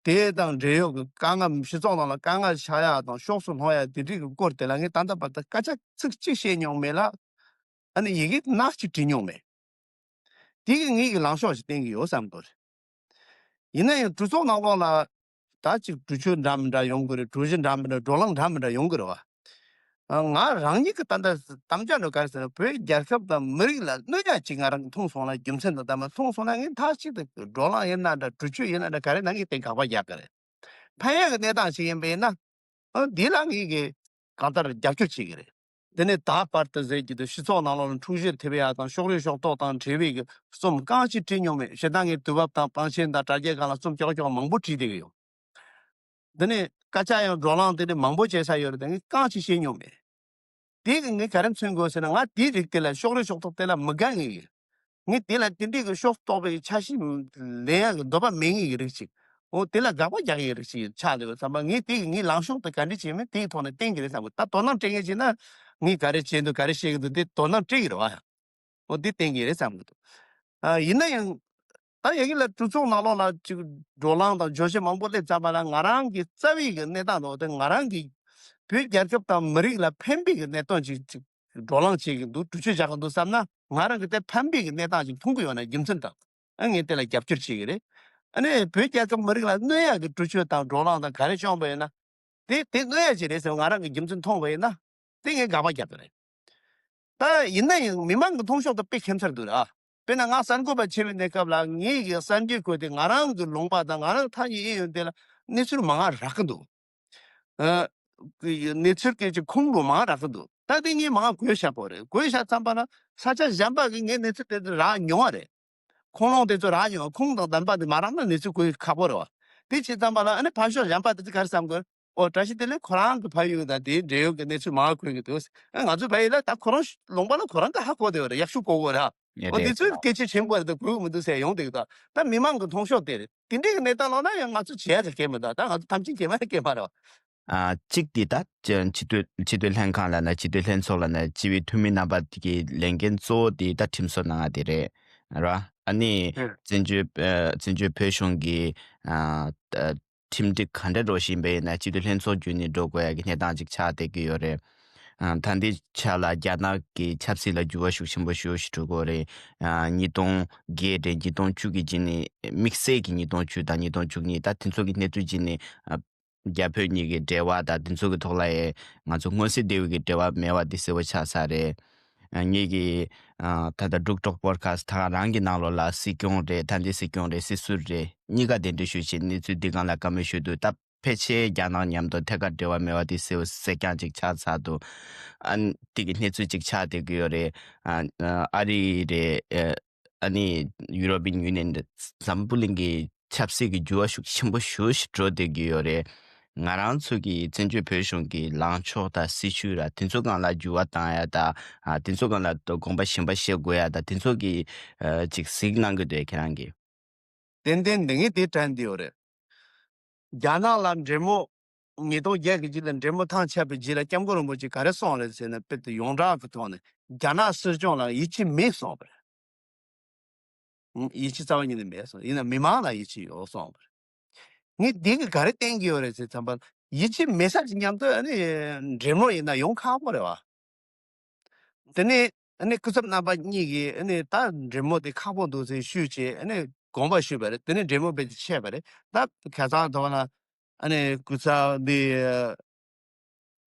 དེ་དང་འབྲེལ་ཡོད་ཀྱི་དཀའ་ངལ་སྤྱི་ཚོགས་ནང་ལ་དཀའ་ངལ་ཆགས་ཡ་དང་ཕྱོགས་སུ་ལྷུང་ཡ་དེ་འདྲའི་གི་སྐོར་དེ་ལ་ངས་ད་ལྟ་བར་དུ་སྐད་ཆ་ཚིག་གཅིག་བཤད་མྱོང་མེད་ལ། ཨ་ནི་ཡི་གེ་ནག་ཅིག་བྲིས་མྱོང་མེད། དེ་གིས་ངེད་ཀྱི་ལངས་ཕྱོགས་ཤིག་བསྟན་གྱི་ཡོད་བསམ་གྱི་རེད། ཡིན་ན་ཡང་གྲོས་ཚོགས་ནང་ལོགས་ལ་ད་ཅིག་གྲོས་ཆོད་འདྲ་མི་འདྲ་ཡོང་གི་རེད། གྲོས་གཞི་འདྲ་མི་འདྲ་བགྲོ་གླེང་འདྲ་མི་འདྲ་ཡོང་གི་རེད་བ། ཨ་ང་རང་ཉིད་ཀྱི་ད་ལྟ་དམ་བཅའ་འདྲ་ག་རེ་ཟེར་ན་བོད་རྒྱལ་ཁབ་དང་མི་རིགས་ལ་གནོད་ཡ་ཅིག་ང་རང་གིས་མཐོང་སོང་ན་རྒྱུ་མཚན་དང་ལྡན་པ་མཐོང་སོང་ན་ངས་མཐའ་གཅིག་ཏུ་བགྲོ་གླེང་ཡིན་ན་འདྲ་གྲོས་ཆོད་ཡིན་ན་འདྲ་ག་རེ་ན་ངས་དེ་དགག་པ་རྒྱག་གི་རེད། ཕན་ཡ་གི་གནས་སྟངས་ཤིག་ཡིན་པ་ཡིན་ན། ཨ་འདི་ལ་ངེད་ཀྱིས་གང་ལྟར་རྒྱབ་སྐྱོར་བྱེད་ཀྱི་རེད། དེ་ནས་ད་བར་དུ་ཟེར་གྱི་འདུག་སྤྱི་ཚོགས་ནང་ལོགས་ལ་འཁྲུག་གཞི་ཐེབས་ཡ་དང་ཕྱོགས་རིས་ཕྱོགས་གཏོགས་དང་འབྲེལ་བའི་གི་རྩོམ་རྐང་གཅིག་བྲིས་མྱོང་མེད། བྱས་ཙང་ངས་དུས་བབ་དང་པང་ཆེན་དང་དྲ་རྒྱའི་སྒང་ལ་རྩོམ་ཀྱོག་ཀྱོག་མང་པོ་བྲིས་བསྡད་ཀྱི་ཡོད། འདི་ནས་སྐད་ཆ་ཡང་བགྲོ་གླེང་དེ་ནས་མང་པོ་བྱས་ས་ཡོད་རེད་དེ་ངས་རྐང་གཅིག་བཤད་མྱོང་མེད། དེ་གི་ངས་ག་རེ་མཚོན་དགོས་ཟེར་ན་ང་དེའི་རིགས་དེ་ལ་ཕྱོགས་རིས་ཕྱོགས་གཏོགས་དེ་ལ་མི་དགའ་ངེས་ཀྱི། ངས་དེ་ལ་དེ་འདྲའི་གི་ཕྱོགས་གཏོགས་པའི་འཆར་གཞི་ལེན་ཡག་གི་འདོད་པ་མེད་ངེས་ཀྱི་རིགས་ཅིག་འོ་དེ་ལ་དགག་པ་རྒྱག་ཡག་རིགས་ཅིག་ཆགས་འདུག་བསམ་པ་ངས་དེ་གི་ངའི་ལངས་ཕྱོགས་དེ་ག་འདྲ་བྱས་མིན་དེའི་ཐོག་ནས་བསྟན་གྱི་རེད་བསམ་གི། ད་དོ་སྣང་སྤྲད་མཁན་བྱས་ན་ངས་ག་རེ་བྱས་འདུག་ག་རེ་བཤད་གི་འདུག་དེ་དོ་སྣང་སྤྲད་ཀྱི་རེད་བ། འོ་དེ་བསྟན་གྱི་རེད་བསམ་གི་འདུག་ཨ་ཡིན་ན་ཡང་ད་ཡ་གི་ལ་གྲོས་ཚོགས་ནང་ལོགས་ལ་ཅིག་བགྲོ་གླེང་དང་བརྗོད་གཞི་མང་པོ་སླེབས་ཙམ་པ་ལ་ང་རང་གི་རྩ་བའི་གི་གནས་སྟངས་དང་དེ་ང་རང་གི་བོད་རྒྱལ་ཁབ་དང་མི་རིགས་ལ་ཕན་པའི་གི་གནད་དོན་ཅིག་ཅིག་བགྲོ་གླེང་བྱེད་ཀྱི་འདུག་གྲོས་ཆོད་བཞག་གི་འདུག་བསམ་ན་ང་རང་གི་དེ་ཕན་པའི་གི་གནས་སྟངས་ཅིག་མཐོང་གི་ཡོད་ན་རྒྱུ་མཚན་དང་ཨ་ངས་དེ་ལ་རྒྱབ་སྐྱོར་བྱེད་ཀྱི་རེད། ཨ་ནི་བོད་རྒྱལ་ཁབ་མི་རིགས་ལ་གནོད་ཡག་གི་གྲོས་ཆོད་དང་བགྲོ་གླེང་དང་ག་རེ་བྱུང་བ་ཡིན་ན་དེ་དེ་གནོད་ཡག་ཅིག་རེད་ཟེར་ང་རང་གི་རྒྱུ་མཚན་མཐོང་བ་ཡིན་ན་དེ་ངས་དགག་པ་རྒྱབ་ཀྱི་རེད། ད་ཡིན་ན་ཡང་མི་མང་གི་མཐོང་ཕྱོགས་དང་དཔེ་ཁྱད་མཚར་འདུག་ར། དཔེར་ན་ང་གསར་འགོད་པ་ཆེ་བའི་གནས་སྐབས་ལ་ངེད་ཀྱི་གསར་འགྱུར་བཀོད་དེ་ང་རང་གི་ལུང་པ་དང་ང་རང་ཐག་ཉེ་ཨེ་ཡོད་དེ་ལ་གནས་ཚུལ་མང་ང་རག་གི་འདུག་ཨ། གནས་ཚུལ་སྐད་ཆ་ཁུངས་ལུང་མང་ང་རག་གི་འདུག་ད་དེ་ངས་མང་ང་བཀོད་བཞག་པ་རེད། བཀོད་བཞག་ཙམ་པ་ལ་ས་ཆ་གཞན་པ་གི་ངས་གནས་ཚུལ་དེ་ཚོ་རག་མྱོང་བ་རེད། ཁུངས་ལུང་དེ་ཚོ་རག་མྱོང་བ་ཁུངས་དང་ལྡན་པ་དེ་མ་རག་ན་གནས་ཚུལ་བཀོད་ཁག་པོ་རེད་བ། དེ་བྱས་ཙམ་པ་ལ་ཨ་ནི་ཕར་ཕྱོགས་གཞན་པ་དེ་ཚོ་ག་རེ་བསམ་དགོས། ཨོ་བཀྲ་ཤིས་བདེ་ལེགས་ཁོ་རང་གི་ཕ་ཡུལ་དང་དེའི་འབྲེལ་ཡོད་ཀྱི་གནས་ཚུལ་མང་བ་བཀོད་ཀྱི་འདུག་ཨ་ང་ཚོའི་ཕ་ཡུལ་ལ་ད་ཁོ་རང་ལུང་པ་ལ་ཁོ་རང་གི་ཧ་གོ་བསྡད་ཡོད་རེད། ཡག་ཤོས་གོ་གི་རེད། ཨོ་དེ་རེད། ཚོའི་སྐད་ཆ་ཆེན་པོ་རེད་ད་གོ་གི་མི་འདུག་ཟེར་ཡོང་བསྡད་ཀྱི་འདུག་ད་མི་མང་གི་མཐོང་ཕྱོགས་དེ་རེད། དེ་འདྲའི་གི་གནས་སྟངས་ལོག་ན་ཡང་ང་ཚོ་བྱེད་ཡ་གི་སྐད་མི་འདུག་ད་ང་ཚོ་ཐམས་ཅད་སྐད་མ་སྐད་མ་རེད་བ། ཨ་གཅིག་དེ་ད་སྤྱི་འཐུས་སྤྱི་འཐུས་ལྷན་ཁང་ལབ་ན་སྤྱི་འཐུས་ལྷན་ཚོགས་ལབ་ན་སྤྱི་པའི་འཐུས་མི་རྣམ་པ་གི་ལས་འགན་གཙོ་བོ་དེ་ད་ཁྲིམས་བཟོ་གནང་ཡ་དེ་རེད་ར། ཨ་ནི་ཨེ། བཙན་བྱོལ་ཨ་བཙན་བྱོལ་བོད་གཞུང་གི་ཨ་ཨ་ཁྲིམས་སྒྲིག་ག་འདྲ་འགྲོ་བཞིན་པ་ཡིན་ན་སྤྱི་འཐུས་ལྷན་ཚོགས་བརྒྱུད་ནས་འགྲོ་དགོས་ཡ་གི་གནས་སྟངས་ཅིག་ཆགས་བསྡད་ཀྱི་ཡོད་རེད། ཨ་ད་ལྟའི་ཆ་ལ་རྒྱ་ནག་གི་ཆབ་སྲིད་ལ་འགྱུར་བ་ཤུགས་ཆེན་པོ་ཞེ་པོ་ཞིག་འགྲོ་གི་ཡོད་རེད། ཨ་ཉིས་སྟོང་བརྒྱད་དེ་ཉིས་སྟོང་བཅུ་གི་རྗེས་ནས་དམིགས་བསལ་གྱི་ཉིས་སྟོང་བཅུ་དང་ཉིས་སྟོང་བཅུ་གཉིས་ད་དེ་ཚོ་གི་གནས་ཚུལ་རྗེས་ནས་ཨ་རྒྱ་བོད་གཉིས་ཀྱི་འབྲེལ་བ་དང་དེ་ཚོ་གི་ཐོག་ལ་ཡང་ང་ཚོ་མངོན་གསལ་དོད་པོ་གི་འབྲེལ་བ་མེད་པ་དེ་གསལ་པོ་ཆགས་ཚར་རེད། ཨ་ངེད་ཀྱིས་ཨ་ད་ལྟ་འབྲུག་གྲོགས་པོ་ཌི་ཁ་སི་ཊི་ད་ག་རང་གི་ནང་ལོགས་ལ་སྲིད་སྐྱོང་རེད། ད་ལྟའི་སྲིད་སྐྱོང་རེད། སྲིད་ཟུར་རེད། གཉིས་ཀ་གདན་འདྲེན་ཞུས་བྱས་གནས་ཚུལ་འདི་སྒང་ལ་བཀའ་མོལ་ཞུས་འདུག་ད་ཕལ་ཆེར་རྒྱ་ནག་མཉམ་དུ་ཐད་ཀར་འབྲེལ་བ་མེད་པ་དེ་གསལ་པོ་གསལ་རྐྱང་ཅིག་ཆགས་ཚར་འདུག་ཨ་དེ་གི་གནས་ཚུལ་ཅིག་ཆགས་བསྡད་ཀྱི་ཡོད་རེད། ཨ་ཨ་རི་རེད། ཨ་ཨ་ནི་ཡུ་རོ་པིན་ཡུ་ནི་ཡན་འཛམ་བུ་གླིང་གི་ཆབ་སྲིད་ཀྱི་འགྱུར་བ་ཤུགས་ཆེན་པོ་ཞེ་པོ་ཞིག་འགྲོ་བསྡད་ཀྱི་ཡོད་རེད། ང་རང་ཚོ་གི་བཙན་བྱོལ་བོད་གཞུང་གི་ལངས་ཕྱོགས་དང་སྲིད་བྱུས་ར་དེ་ཚོ་སྒང་ལ་འགྱུར་བ་བཏང་ཡ་དང་ཨ་དེ་ཚོ་སྒང་ལ་དགོངས་པ་གཞན་པ་བཞེས་དགོས་ཡ་དང་དེ་ཚོ་གི་ཨ་ཅིག་གཟིགས་གནང་གི་འདུག་ཁྱེད་རང་གིས། ཏན་ཏན་འདི་ངས་དེ་དྲན་བསྡད་ཡོད་རེད། རྒྱ་ནག་ལ་འབྲེལ་མོལ་ཉིས་སྟོང་བརྒྱད་ཀྱི་རྗེས་ལ་འབྲེལ་མོལ་ཐེངས་ཆད་པའི་རྗེས་ལ་སྐྱབས་མགོན་རིན་པོ་ཆེ་ག་རེ་གསུངས་རེད་ཟེར་ན་དཔེ་དེ་ཡོངས་གྲགས་ཀྱི་ཐོག་ནས་རྒྱ་ནག་སྲིད་སྐྱོང་ལ་ཡིད་ཆེས་མེད་གསུངས་པ་རེད། ཡིད་ཆེས་རྩ་བ་ཉིད་ནས་མེད་གསུངས། ཡིན་ན་མི་མང་ལ་ཡིད་ཆེས་ཡོད་གསུངས་པ་རེད། ངས་འདི་གི་ག་རེ་བསྟན་གྱི་ཡོད་རེད་ཟེར་ཙམ་པ་ཡིད་ཆེས་མེད་ས་ཅིག་མཉམ་དུ་ཨ་ནི་འབྲེལ་མོལ་ཡིན་ན་ཡོང་ཁག་པོ་རེད་བ། དེ་ནས་ཨ་ནི་སྐུ་ཚབ་རྣམ་པ་གཉིས་ཀྱིས་ཨ་ནི་ད་འབྲེལ་མོལ་དེ་ཁག་པོ་འདུག་ཟེར་ཞུས་བྱས་ཨ་ནི་དགོངས་པ་ཞུས་པ་རེད། དེ་ནས་འབྲེལ་མོལ་དཔེ་ཆ་ཆད་པ་རེད། ད་ཁ་སང་ཐོག་ལ་ཨ་ནི་སྐུ་ཚབ་འདི་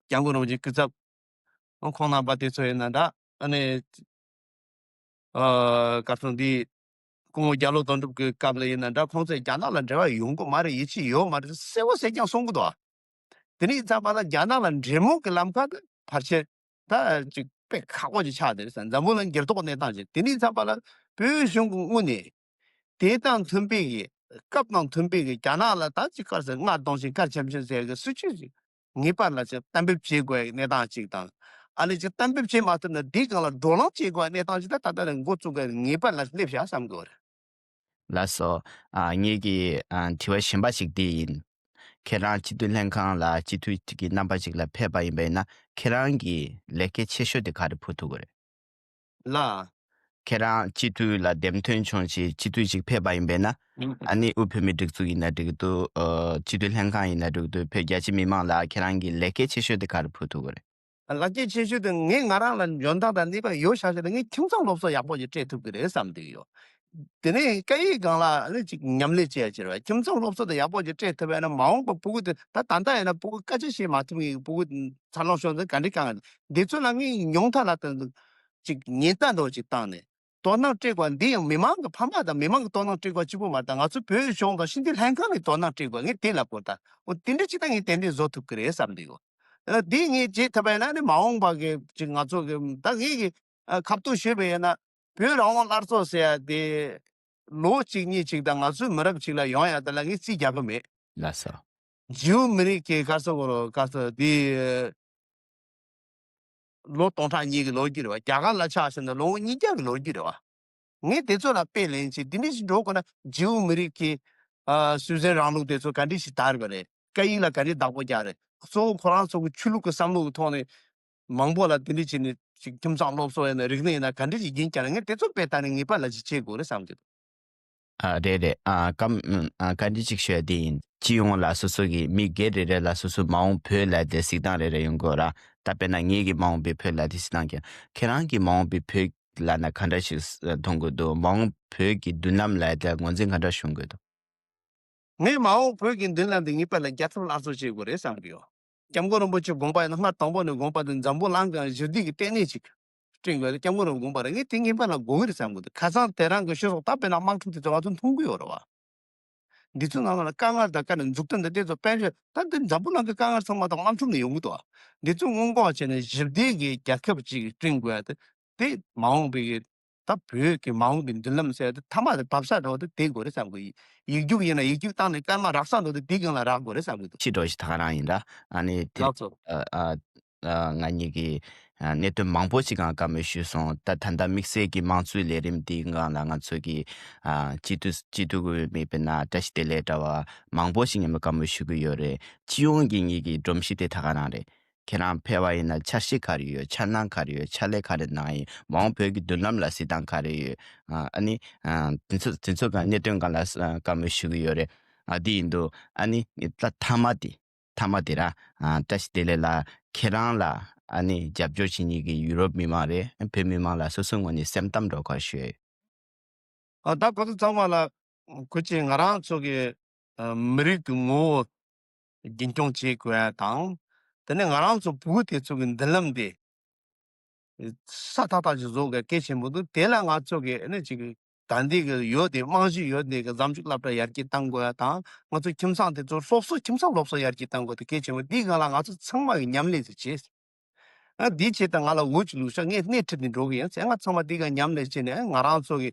སྐྱབས་མགོན་རིན་པོ་ཆེ་སྐུ་ཚབ་ཁོང་རྣམ་པ་དེ་ཚོ་ཡིན་ན་འདྲ་ཨ་ནི་ཨ་གར་སོང་འདི་སྐུ་ངོ་རྒྱ་ལོ་དོན་གྲུབ་ཀྱི་སྐབས་ལ་ཡིན་ན་འདྲ་ཁོང་ཚོས་རྒྱ་ནག་ལ་འབྲེལ་བ་ཡོང་གི་མ་རེད། ཡིད་ཆེས་ཡོད་མ་རེད། གསལ་པོ་གསལ་རྐྱང་གསུང་གི་འདུག་དེ་ནས་ཙམ་པ་ལ་རྒྱ་ནག་ལ་འབྲེལ་མོལ་གྱི་ལམ་ཁ་དེ་ཕལ་ཆེར་ད་ཅིག་དཔེ་ཁག་པོ་ཅིག་ཆགས་བསྡད་རེད་ཟེར། འཛམ་བུ་གླིང་འགྱུར་ལྡོག་གནས་སྟངས་ཅིག་དེ་ནས་ཙམ་པ་ལ་བོད་གཞུང་གི་ངོས་ནས་དེ་དང་མཐུན་པའི་གི་སྐབས་དང་མཐུན་པའི་གི་རྒྱ་ནག་ལ་ད་ཅིག་ག་རེ་ཟེར་སྔར་གདོང་ཞིང་སྐར་ཆེམ་ཆེམ་ཟེར་གི་སྲིད་བྱུས་ཅིག་ངེས་པར་ལ་ཅིག་གཏན་འབེབས་བྱེད་དགོས་གནས་སྟངས་ཅིག་དང་ཨ་ནི་ཅིག་གཏན་འབེབས་བྱེད་མ་ཐུབ་ན་དེའི་སྒང་ལ་བགྲོ་གླེང་བྱེད་དགོས་གནས་སྟངས་ཅིག་ད་ད་ལྟ་ནས་འགོ་བཙུགས་གི་ངེས་པར་ལ་སླེབས་བཞག་བསམ་གི་ཡོད་རེད། ལགས་སོ། ཨ་ངེད་ཀྱི་ཨ་དྲི་བ་གཞན་པ་ཞིག་འདི་ཡིན། ཁྱེད་རང་སྤྱི་འཐུས་ལྷན་ཁང་ལ་སྤྱི་འཐུས་ཀྱི་རྣམ་པ་ཞིག་ལ་ཕེབས་པ་ཡིན་པས་ན་ཁྱེད་རང་གི་ལས་ཀའི་ཆེ་ཤོས་དེ་ག་རེ་ཕུལ་ཐུབ་ཀྱི་རེད། ལ། ཁྱེད་རང་སྤྱི་འཐུས་ལ་འདེམས་ཐོན་བྱུང་ཞིག་སྤྱི་འཐུས་ཤིག་ཕེབས་པ་ཡིན་པས་ན། ཨ་ནི་དབུས་བོད་མིའི་སྒྲིག་འཛུགས་ཡིན་ན་འགྲིག་འདུག་ཨ་སྤྱི་འཐུས་ལྷན་ཁང་ཡིན་ན་འགྲིག་འདུག་བོད་རྒྱ་ཆེ་མི་མང་ལ་ཁྱེད་རང་གི་ལས་ཀའི་ཆེ་ཤོས་དེ་ག་རེ་ཕུལ་ཐུབ་ཀྱི་རེད། ལག་ཁྱེར་ཆེ་ཤོས་དེ་ངས་ང་རང་ལ་འཇོན་ཐང་དང་ནུས་པ་ཡོད་ཤག་ཤག་དེ་ངས་ཁྱིམ་ཚང་སློབ་གསོ་ཡག་པོ་ཅིག་སྤྲད་ཐུབ་ཀྱི་རེད་བསམ་གྱི་ཡོད། དེ་ནས་སྐད་ཡིག་སྒང་ལ་ཨ་ནི་ཅིག་ཉམས་ལེན་བྱེད་ཡ་ཅིག་རེད་བ། ཁྱིམ་ཚང་སློབ་གསོ་དེ་ཡག་པོ་ཅིག་སྤྲད་ཐུབ་པ་ཡིན་ན་མ་འོངས་པ་ཕྲུ་གུ་དེ་ད་ད་ལྟ་ཡིན་ན་ཕྲུ་གུ་སྐད་ཆ་བཤད་མ་ཐུབ་མཁན་གྱི་ཕྲུ་གུ་འཚར་ལོངས་བྱུང་ཚེ་ག་འདྲ་དཀའ་ངལ་འདི་ཚོ་ལ་ངས་ཉུང་མཐའ་ལ་ད་ཅིག་ཉེན་བརྡ་འདྲ་ཅིག་བཏང་ནས། དོ་སྣང་སྤྲད་དགོས། འདི་ཡང་མི་མང་གི་ཕམ་པ་དང་མི་མང་གི་དོ་སྣང་སྤྲད་དགོས་གཅིག་པུ་མ་རེད། ད་ང་ཚོ་བོད་གཞུང་དང་ཕྱི་འཐེན་ལྷན་ཁང་གི་དོ་སྣང་སྤྲད་དགོས། ངས་དེ་ལབ་དགོས། ད་འོ་དེ་འདྲ་ཅིག་ད་ངས་ཏན་ཏན་བཟོ་ཐུབ་ཀྱི་རེད་བསམ་གྱི་ཡོད། ཨ་འདི་ངས་བྱེད་ཐུབ་པ་ཡིན་ན་ནི་མ་འོངས་པ་གི་ཅིག་ང་ཚོ་གི་ད་ངས་གི་ཨ་ཁ་ཐུག་ཞུས་པ་ཡིན་ན་བོད་རང་དབང་སླར་གསོ་ཟེར་ཡ་དེ་ལོ་གཅིག་གཉིས་ཅིག་དང་ང་ཚོའི་མི་རབས་ཅིག་ལ་ཡོང་ཡ་དེ་ལ་ངས་རྩིས་རྒྱག་གི་མེད། ལགས་སོ། ཇིའུ་མི་རིགས་ཀྱི་ག་ས་གོ་རོ་ག་ས་དེ། ལོ་སྟོང་ཕྲག་གཉིས་ཀྱི་ལོ་རྒྱུས་རེད་བ། རྒྱ་གར་ལ་ཆ་བཞག་ན་ལོ་ངོ་ཉིས་བརྒྱ་གི་ལོ་རྒྱུས་རེད་བ། ངས་དེ་ཚོ་ལ་དཔེ་ལེན་ཆེད་འདི་འདྲ་ཞིག་འགྲོ་དགོས་ན་ཇིའུ་མི་རིགས་ཀྱི་ཨ་སུད་སི་རང་ལུགས་དེ་ཚོ་ག་འདྲ་ཞིག་དར་བ་རེད། སྐད་ཡིག་ལ་ག་འདྲ་བདག་པོ་རྒྱག་རེད། གཙོ་བོ་ཁོ་རང་ཚོ་གི་ཆོས་ལུགས་ཀྱི་བསམ་བློ་གི་ཐོག་ནས་མང་པོ་ལ་དེ་འདྲ་བྱས་ནས་ཅིག་ཁྱིམ་ཚང་སློབ་གསོ་ཡིན་ན་རིག་གནས་ཡིན་ན་ག་འདྲ་ཞིག་རྒྱུན་བསྐྱངས་ན་ངས་དེ་ཚོ་དཔེ་ལྟ་ནས་ངེས་པར་ལ་ཅིག་བྱེད་དགོས་རེད་བསམ་གྱི་འདུག་ཨ་རེད་རེད། ཨ་བཀའ་ཨ་བཀའ་འདྲི་གཅིག་ཞུ་ཡ་དེ་ཡིན། སྤྱི་ཡོངས་ལ་སོ་སོ་གི་མི་སྒེར་རེ་རེ་ལ་སོ་སོའི་མ་འོངས་བོད་ལབ་དེ་གཟིགས་སྟངས་རེ་རེ་ཡོང་གི་ཡོད་ར། ད་དཔེར་ན་ངེད་ཀྱི་མ་འོངས་པའི་བོད་ལབ་དེ་གཟིགས་སྟངས་ཀྱང་ཁྱེད་རང་གི་མ་འོངས་པའི་བོད་ལབ་ན་ག་འདྲ་ཞིག་མཐོང་གི་འདུག་མ་འོངས་བོད་ཀྱི་མདུན་ལམ་ལབ་དེ་ངོས་འཛིན་ག་འདྲ་བྱུང་གི་འདུག་ངས་མ་འོངས་བོད་ཀྱི་མདུན་ལམ་དེ་ངེས་པར་ལ་རྒྱལ་ཁབ་སླར་གསོ་བྱེད་དགོས་རེད་བསམ་གྱི་ཡོད། སྐྱབས་མགོན་རིན་པོ་ཆེ་དགོངས་པ་ཡིན་ན་སྔར་དང་པོ་ནས་དགོངས་པ་དེ་འཛམ་བུ་གླིང་གི་ཞི་བདེ་གི་ལྟེ་གནས་ཅིག་བསྐྲུན་དགོས་ཏེ་སྐྱབས་མགོན་རིན་པོ་ཆེ་དགོངས་པ་རེད། ངས་དེ་ངེས་པར་ལ་དགོས་ཀྱི་རེད་བསམ་གྱི་འདུག་ཁ་སང་དེ་རིང་གི་ཤོག་ཐོག་ད་དཔེར་ན་དམག་འཁྲུག་དེ་ཚོ་ང་ཚོ་མཐོང་གི་ཡོད་རེད་བ། འདི་ཚོའི་ནང་ལ་དཀའ་ངལ་དང་དཀའ་ལས་འཛུགས་སྐྲུན་དང་དེ་ཚོ་དཔལ་འབྱོར་ད་འདི་འཛམ་བུ་གླིང་གི་དཀའ་ངལ་ཚང་མ་དང་དམག་འཁྲུག་ནས་ཡོང་གི་འདུག་འདི་ཚོ་སྔོན་འགོག་བྱས་ནས་ཞི་བདེ་གི་རྒྱལ་ཁབ་ཅིག་བསྐྲུན་དགོས་ཡ་དེ་དེ་མ་འོངས་པའི་གི་ད་བོད་ཀྱི་མ་འོངས་པའི་མདུན་ལམ་ཟེར་ཡ་དེ་མཐའ་མ་དེ་བབས་ས་འགྲོ་དེ་དེ་དགོས་རེད་བསམ་གི། ཡིག་རྒྱུགས་ཡིན་ན་ཡིག་རྒྱུགས་བཏང་ནས་སྐར་མ་རག་ས་འགྲོ་དེ་དེ་སྒང་ལ་རག་དགོས་རེད་བསམ་གི་འདུག་ཕྱི་འགྲོ་ཞིག་ད་ག་རང་ཡིན་ར། ཨ་ནི་དེ་ལགས་སོ། ཨ་ཨ། ང་གཉིས་ཀྱི་གནད་དོན་མང་པོ་ཞིག་སྒང་བཀའ་མོལ་ཞུས་སོང་། ད་ད་ལྟ་དམིགས་བསལ་གྱི་དམངས་གཙོའི་ལས་རིམ་འདིའི་སྒང་ལ་ང་ཚོ་གི་སྤྱི་འཐུས་སྤྱི་འཐུས་དགོས་མེད་པའི་ན་བཀྲ་ཤིས་བདེ་ལེགས་འདྲ་བ་མང་པོ་ཞིག་ངས་བཀའ་མོལ་ཞུ་གི་ཡོད་རེད། སྤྱི་ཡོངས་ཀྱི་ངེད་ཀྱི་སྒྲོམ་གཞི་དེ་ད་ག་རང་རེད། ཁྱེད་རང་ཕེབས་པ་ཡིན་ན་འཆར་གཞི་ག་རེ་ཡོད། འཆར་སྣང་ག་རེ་ཡོད། ཕྱག་ལས་ག་རེ་གནང་ཡིན། མ་འོངས་བོད་ཀྱི་མདུན་ལམ་ལ་གཟིགས་སྟངས་ག་རེ་ཡོད། ཨ་ནི་དེ་ཚོ་དེ་ཚོ་ག་གནད་དོན་གང་ལ་བཀའ་མོལ་ཞུ་གི་ཡོད་རེད། ཨ་འདི་ཡིན་དུས་ཨ་ནི་ད་མཐའ་མ་དེ་མཐའ་མ་དེ་ར་བཀྲ་ཤིས་བདེ་ལེགས་ལགས། ཁྱེད་རང་ལ་ཨ་ནི་རྒྱབ་སྐྱོར་བྱེད་མཁན་གྱི་ཡུ་རོབ་མི་མང་རེད། བོད་མི་མང་ལ་སོ་སོའི་ངོས་ནས་སེམས་གཏམ་འདྲ་བོ་ཞུ་ཡ་ཡོད། ཨ་ད་གོ་ཚོད་ཚང་མ་ལ་གུས་ཅི། ང་རང་ཚོ་གི་ཨ་མི་རིགས་ཀྱི་ངོ་བོ་རྒྱུན་སྐྱོང་བྱེད་དགོས་ཡ་དང་། དེ་ནས་ང་རང་ཚོ་བོད་དེ་ཚོ་གི་མདུན་ལམ་དེ་ས་ཐག་ཐག་ཅིག་བཟོ་དགོས་གལ་ཆེན་པོ་འདུག་དེ་ལ་ང་ཚོ་གི་ཨ་ནི་ཅིག་ད་འདི་གི་ཡོད་དེ་རྨང་གཞི་ཡོད་དེ་གི་འཛམ་གཞུང་སློབ་གྲྭ་ཡར་རྒྱས་གཏང་དགོས་ཡ་དང་། ང་ཚོ་ཁྱིམ་ཚང་དེ་ཚོ་སློབ་གསོ་ཁྱིམ་ཚང་སློབ་གསོ་ཡར་རྒྱས་གཏང་དགོས་དེ་གལ་ཆེན་པོ། འདིའི་སྒང་ལ་ང་ཚོ་ཚང་མ་གི་མཉམ་ལས་ཟེར་བྱས། ཨ་འདི་བྱས་ད་ང་ལ་འུ་ཅི་ལུག་ཤ་ངས་སྣེ་ཁྲིད་ནས་འགྲོ་གི་ཡིན་ཟེར། ང་ཚང་མ་འདི་ག་མཉམ་ལས་བྱས་ནས་ང་རང་ཚོ་གི་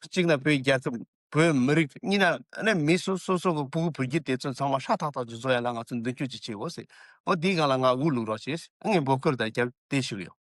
གཅིག་ན་བོད་རྒྱལ་ཁབ། བོད་མི་རིགས། གཉིས་ན་ཨ་ནི་མི་སོ་སོ་སོ་གི་ཕྲུ་གུ་བུ་རྒྱུད་དེ་ཚོ་ཚང་མ་ཧྲ་ཐག་ཐག་ཅིག་བཟོ་ཡ་ལ་ང་ཚོ་མདུན་སྐྱོད་ཅིག་བྱེད་དགོས་ཟེར། འོ་འདིའི་སྒང་ལ་ང་འུ་ལུག་རོགས་བྱས། ངས་འབོད་སྐུལ་དང་རྒྱབ་གཏད་ཞུ་གི་ཡོད།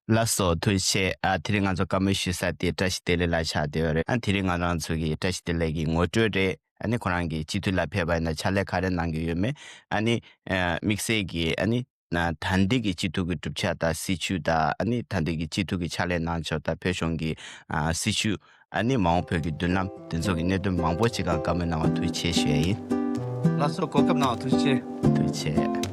ལགས་སོ། ཐུགས་རྗེ་ཆེ། ཨ་དེ་རིང་ང་ཚོ་བཀའ་མོལ་ཞུ་ས་དེ་བཀྲ་ཤིས་བདེ་ལེགས་ལགས་ཆགས་བསྡད་ཡོད་རེད། ཨ་དེ་རིང་ང་རང་ཚོ་གི་བཀྲ་ཤིས་བདེ་ལེགས་ཀྱི་ངོ་སྤྲོད་རེད། ཨ་ནི་ཁོ་རང་གི་སྤྱི་འཐུས་ལ་ཕེབས་པ་ཡིན་ན་ཕྱག་ལས་ག་རེ་གནང་གི་ཡོད་མེད། ཨ་ནི་ཨ་དམིགས་བསལ་གྱི་ཨ་ནི་ན་ད་ལྟའི་གི་སྤྱི་འཐུས་ཀྱི་གྲུབ་ཆ་དང་སྲིད་བྱུས་དང་། ཨ་ནི་ད་ལྟའི་གི་སྤྱི་འཐུས་ཀྱི་ཕྱག་ལས་གནང་ཕྱོགས་དང་བོད་གཞུང་གི་ཨ་སྲིད་བྱུས། ཨ་ནི་མ་འོངས་བོད་ཀྱི་མདུན་ལམ་དེ་ཚོ་གི་གནད་དོན་མང་པོ་ཅིག་གང་བཀའ་མོལ་གནང་བ་ཐུགས་རྗེ་ཆེ་ཞུ་ཡ་ཡིན། ལགས་སོ། གོ་སྐབས་གནང་བ་ཐུགས་རྗེ་ཆེ། ཐུགས་རྗེ་ཆེ།